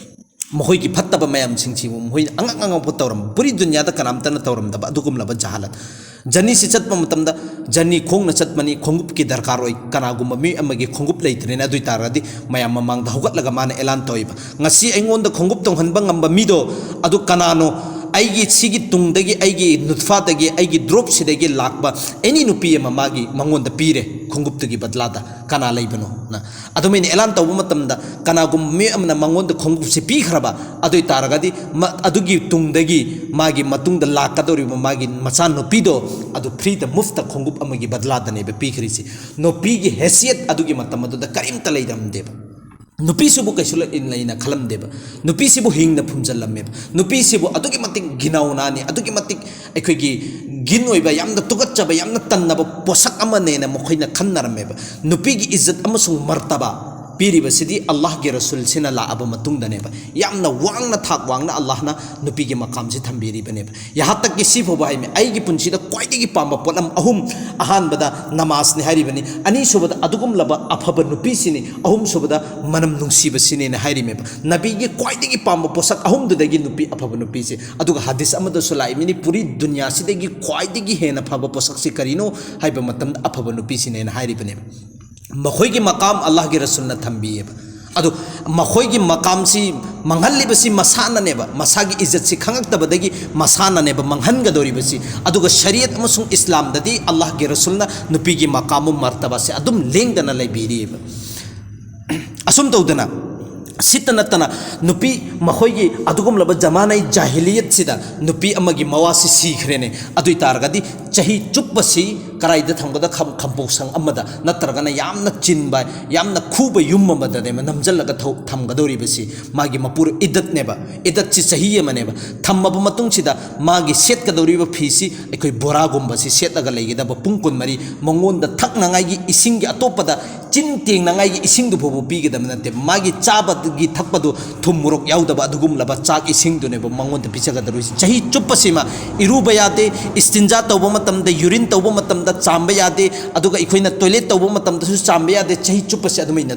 ꯃꯈꯣꯏꯒꯤ ꯐꯠꯇꯕ ꯃꯌꯥꯝꯁꯤꯡꯁꯤꯕꯨ ꯃꯈꯣꯏꯅ ꯑꯉꯛ ꯑꯉꯛꯄ ꯇꯧꯔꯝꯕ, ꯄꯨꯔꯤ ꯗꯨꯅꯤꯌꯥꯗ ꯀꯅꯥꯝꯇꯅ ꯇꯧꯔꯝꯗꯕ ꯑꯗꯨꯒꯨꯝꯂꯕ ꯖꯍꯥꯂꯠ꯫ ꯖꯔꯅꯤꯁꯤ ꯆꯠꯄ ꯃꯇꯝꯗ ꯖꯔꯅꯤ ꯈꯣꯡꯅ ꯆꯠꯄꯅꯤ, ꯈꯣꯡꯎꯞꯀꯤ ꯗꯔꯀꯥꯔ ꯑꯣꯏ꯫ ꯀꯅꯥꯒꯨꯝꯕ ꯃꯤ ꯑꯃꯒꯤ ꯈꯣꯡꯎꯞ ꯂꯩꯇ꯭ꯔꯦꯅ, ꯑꯗꯨ ꯑꯣꯏ ꯇꯥꯔꯒꯗꯤ ꯃꯌꯥꯝ ꯃꯃꯥꯡꯗ ꯍꯧꯒꯠꯂꯒ ꯃꯥꯅ ꯑꯦꯂꯥꯟ ꯇꯧꯏꯕ, "ꯉꯁꯤ ꯑꯩꯉꯣꯟꯗ ꯈꯣꯡꯎꯞ ꯇꯣꯡꯍꯟꯕ ꯉꯝꯕ ꯃꯤꯗꯣ ꯑꯗꯨ ꯀꯅꯥꯅꯣ? ꯑꯩꯒꯤ ꯁꯤꯒꯤ ꯇꯨꯡꯗꯒꯤ, ꯑꯩꯒꯤ ꯅꯨꯠꯐꯥꯗꯒꯤ, ꯑꯩꯒꯤ ꯗ꯭ꯔꯣꯞꯁꯤꯗꯒꯤ ꯂꯥꯛꯄ ꯑꯦꯅꯤ ꯅꯨꯄꯤ ꯑꯃ ꯃꯥꯒꯤ ꯃꯉꯣꯟꯗ ꯄꯤꯔꯦ, ꯈꯣꯡꯎꯞꯇꯨꯒꯤ ꯕꯗꯂꯥꯗ ꯀꯅꯥ ꯂꯩꯕꯅꯣꯅ?" ꯑꯗꯨꯃꯥꯏꯅ ꯑꯦꯂꯥꯟ ꯇꯧꯕ ꯃꯇꯝꯗ ꯀꯅꯥꯒꯨꯝꯕ ꯃꯤ ꯑꯃꯅ ꯃꯉꯣꯟꯗ ꯈꯣꯡꯎꯞꯁꯤ ꯄꯤꯈ꯭ꯔꯕ, ꯑꯗꯨ ꯑꯣꯏ ꯇꯥꯔꯒꯗꯤ ꯃ-, ꯑꯗꯨꯒꯤ ꯇꯨꯡꯗꯒꯤ, ꯃꯥꯒꯤ ꯃꯇꯨꯡꯗ ꯂꯥꯛꯀꯗꯧꯔꯤꯕ ꯃꯥꯒꯤ ꯃꯆꯥꯅꯨꯄꯤꯗꯣ ꯑꯗꯨ ꯐ꯭ꯔꯤꯗ ꯃꯨꯐꯇ ꯈꯣꯡꯎꯞ ꯑꯃꯒꯤ ꯕꯗꯂꯥꯗꯅꯦꯕ ꯄꯤꯈ꯭ꯔꯤꯁꯤ꯫ ꯅꯨꯄꯤꯒꯤ ꯍꯦꯁꯤꯌꯠ ꯑꯗꯨꯒꯤ ꯃꯇꯝ ꯑꯗꯨꯗ ꯀꯔꯤꯝꯇ ꯂꯩꯔꯝꯗꯦꯕ꯫ ꯅꯨꯄꯤꯁꯤꯕꯨ ꯀꯩꯁꯨ ꯂꯩ-, ꯂꯩꯅ ꯈꯜꯂꯝꯗꯦꯕ꯫ ꯅꯨꯄꯤꯁꯤꯕꯨ ꯍꯤꯡꯅ ꯐꯨꯝꯖꯜꯂꯝꯃꯦꯕ꯫ ꯅꯨꯄꯤꯁꯤꯕꯨ ꯑꯗꯨꯛꯀꯤ ꯃꯇꯤꯛ ꯘꯤꯅꯧꯅꯥꯅꯤ, ꯑꯗꯨꯛꯀꯤ ꯃꯇꯤꯛ ꯑꯩꯈꯣꯏꯒꯤ ꯘꯤꯟ ꯑꯣꯏꯕ, ꯌꯥꯝꯅ ꯇꯨꯀꯠꯆꯕ, ꯌꯥꯝꯅ ꯇꯟꯅꯕ ꯄꯣꯠꯁꯛ ꯑꯃꯅꯦꯅ ꯃꯈꯣꯏꯅ ꯈꯟꯅꯔꯝꯃꯦꯕ꯫ ꯅꯨꯄꯤꯒꯤ ꯏꯖꯠ ꯑꯃꯁꯨꯡ ꯃꯔꯇꯕꯥ, ꯄꯤꯔꯤꯕꯁꯤꯗꯤ ꯑꯜꯂꯥꯍꯒꯤ ꯔꯁꯨꯜꯁꯤꯅ ꯂꯥꯛꯑꯕ ꯃꯇꯨꯡꯗꯅꯦꯕ꯫ ꯌꯥꯝꯅ ꯋꯥꯡꯅ, ꯊꯥꯛ ꯋꯥꯡꯅ ꯑꯜꯂꯥꯍꯅ ꯅꯨꯄꯤꯒꯤ ꯃꯀꯥꯝꯁꯤ ꯊꯝꯕꯤꯔꯤꯕꯅꯦꯕ꯫ ꯌꯥꯍꯥ ꯇꯛꯀꯤ ꯁꯤꯐꯥꯎꯕ ꯍꯥꯏꯃꯤ, ꯑꯩꯒꯤ ꯄꯨꯟꯁꯤꯗ ꯈ꯭ꯋꯥꯏꯗꯒꯤ ꯄꯥꯝꯕ ꯄꯣꯠꯂꯝ ꯑꯍꯨꯝ: ꯑꯍꯥꯟꯕꯗ ꯅꯃꯥꯖꯅꯤ ꯍꯥꯏꯔꯤꯕꯅꯤ, ꯑꯅꯤꯁꯨꯕꯗ ꯑꯗꯨꯒꯨꯝꯂꯕ ꯑꯐꯕ ꯅꯨꯄꯤꯁꯤꯅꯤ, ꯑꯍꯨꯝꯁꯨꯕꯗ ꯃꯅꯝ ꯅꯨꯡꯁꯤꯕꯁꯤꯅꯦꯅ ꯍꯥꯏꯔꯤꯃꯦꯕ꯫ ꯅꯕꯤꯒꯤ ꯈ꯭ꯋꯥꯏꯗꯒꯤ ꯄꯥꯝꯕ ꯄꯣꯠꯁꯛ ꯑꯍꯨꯝꯗꯨꯗꯒꯤ ꯅꯨꯄꯤ, ꯑꯐꯕ ꯅꯨꯄꯤꯁꯦ꯫ ꯑꯗꯨꯒ ꯍꯗꯤꯁ ꯑꯃꯗꯁꯨ ꯂꯥꯛꯏꯃꯤꯅꯤ, ꯄꯨꯔꯤ ꯗꯨꯅꯤꯌꯥꯁꯤꯗꯒꯤ ꯈ꯭ꯋꯥꯏꯗꯒꯤ ꯍꯦꯟꯅ ꯐꯕ ꯄꯣꯠꯁꯛꯁꯤ ꯀꯔꯤꯅꯣ ꯍꯥꯏꯕ ꯃꯇꯝꯗ ꯑꯐꯕ ꯅꯨꯄꯤꯁꯤꯅꯦꯅ ꯍꯥꯏꯔꯤꯕꯅꯦꯕ꯫ ꯃꯈꯣꯏꯒꯤ ꯃꯀꯥꯝ ꯑꯜꯂꯥꯍꯒꯤ ꯔꯁꯨꯜꯅ ꯊꯝꯕꯤꯌꯦꯕ꯫ ꯑꯗꯨ ꯃꯈꯣꯏꯒꯤ ꯃꯀꯥꯝꯁꯤ ꯃꯥꯡꯍꯜꯂꯤꯕꯁꯤ ꯃꯁꯥꯅꯅꯦꯕ, ꯃꯁꯥꯒꯤ ꯏꯖꯠꯁꯤ ꯈꯪꯉꯛꯇꯕꯗꯒꯤ ꯃꯁꯥꯅꯅꯦꯕ ꯃꯥꯡꯍꯟꯒꯗꯧꯔꯤꯕꯁꯤ꯫ ꯑꯗꯨꯒ ꯁꯔꯤꯌꯠ ꯑꯃꯁꯨꯡ ꯏꯁꯂꯥꯝꯗꯗꯤ ꯑꯜꯂꯥꯍꯒꯤ ꯔꯁꯨꯜꯅ ꯅꯨꯄꯤꯒꯤ ꯃꯀꯥꯝ ꯃꯔꯇꯕꯥꯁꯦ ꯑꯗꯨꯝ ꯂꯦꯡꯗꯅ ꯂꯩꯕꯤꯔꯤꯑꯕ꯫ ꯑꯁꯨꯝ ꯇꯧꯗꯅ, ꯁꯤꯠꯇ ꯅꯠꯇꯅ ꯅꯨꯄꯤ, ꯃꯈꯣꯏꯒꯤ ꯑꯗꯨꯒꯨꯝꯂꯕ ꯖꯃꯥꯅꯥꯏ ꯖꯥꯍꯤꯂꯤꯌꯠꯁꯤꯗ ꯅꯨꯄꯤ ꯑꯃꯒꯤ ꯃꯋꯥꯁꯤ ꯁꯤꯈ꯭ꯔꯦꯅꯦ꯫ ꯑꯗꯨ ꯑꯣꯏ ꯇꯥꯔꯒꯗꯤ ꯆꯍꯤ ꯆꯨꯞꯄꯁꯤ ꯀꯗꯥꯏꯗ ꯊꯝꯒꯗ? ꯈꯝ-, ꯈꯝꯄꯣꯛꯁꯪ ꯑꯃꯗ, ꯅꯠꯇ꯭ꯔꯒꯅ ꯌꯥꯝꯅ ꯆꯤꯟꯕ, ꯌꯥꯝꯅ ꯈꯨꯕ ꯌꯨꯝ ꯑꯃꯗꯅꯦꯕ ꯅꯝꯁꯤꯜꯂꯒ ꯊꯧ-, ꯊꯝꯒꯗꯧꯔꯤꯕꯁꯤ꯫ ꯃꯥꯒꯤ ꯃꯄꯨꯔꯣꯏ ꯏꯗꯠꯅꯦꯕ, ꯏꯗꯠꯁꯤ ꯆꯍꯤ ꯑꯃꯅꯦꯕ꯫ ꯊꯝꯃꯕ ꯃꯇꯨꯡꯁꯤꯗ ꯃꯥꯒꯤ ꯁꯦꯠꯀꯗꯧꯔꯤꯕ ꯐꯤꯁꯤ ꯑꯩꯈꯣꯏ ꯕꯣꯔꯥꯒꯨꯝꯕꯁꯤ ꯁꯦꯠꯂꯒ ꯂꯩꯒꯗꯕ꯫ ꯄꯨꯡ ꯀꯨꯟꯃꯔꯤ ꯃꯉꯣꯟꯗ ꯊꯛꯅꯉꯥꯏꯒꯤ ꯏꯁꯤꯡꯒꯤ ꯑꯇꯣꯞꯄꯗ ꯆꯤꯟ ꯇꯦꯡꯅꯉꯥꯏꯒꯤ ꯏꯁꯤꯡꯗꯨ ꯐꯥꯎꯕ ꯄꯤꯒꯗꯕ ꯅꯠꯇꯦ꯫ ꯃꯥꯒꯤ ꯆꯥꯕꯒꯤ ꯊꯛꯄꯗꯨ ꯊꯨꯝ ꯃꯣꯔꯣꯛ ꯌꯥꯎꯗꯕ ꯑꯗꯨꯒꯨꯝꯂꯕ ꯆꯥꯛ ꯏꯁꯤꯡꯗꯨꯅꯦꯕ ꯃꯉꯣꯟꯗ ꯄꯤꯖꯒꯗꯧꯔꯤꯁꯤ꯫ ꯆꯍꯤ ꯆꯨꯞꯄꯁꯤꯃ ꯏꯔꯨꯕ ꯌꯥꯗꯦ, ꯏꯁꯇꯤꯟꯖꯥ ꯇꯧꯕ ꯃꯇꯝꯗ, ꯌꯨꯔꯤꯟ ꯇꯧꯕ ꯃꯇꯝꯗ ꯆꯥꯝꯕ ꯌꯥꯗꯦ, ꯑꯗꯨꯒ ꯑꯩꯈꯣꯏꯅ ꯇꯣꯏꯂꯦꯠ ꯇꯧꯕ ꯃꯇꯝꯗꯁꯨ ꯆꯥꯝꯕ ꯌꯥꯗꯦ꯫ ꯆꯍꯤ ꯆꯨꯞꯄꯁꯤ ꯑꯗꯨꯃꯥꯏꯅ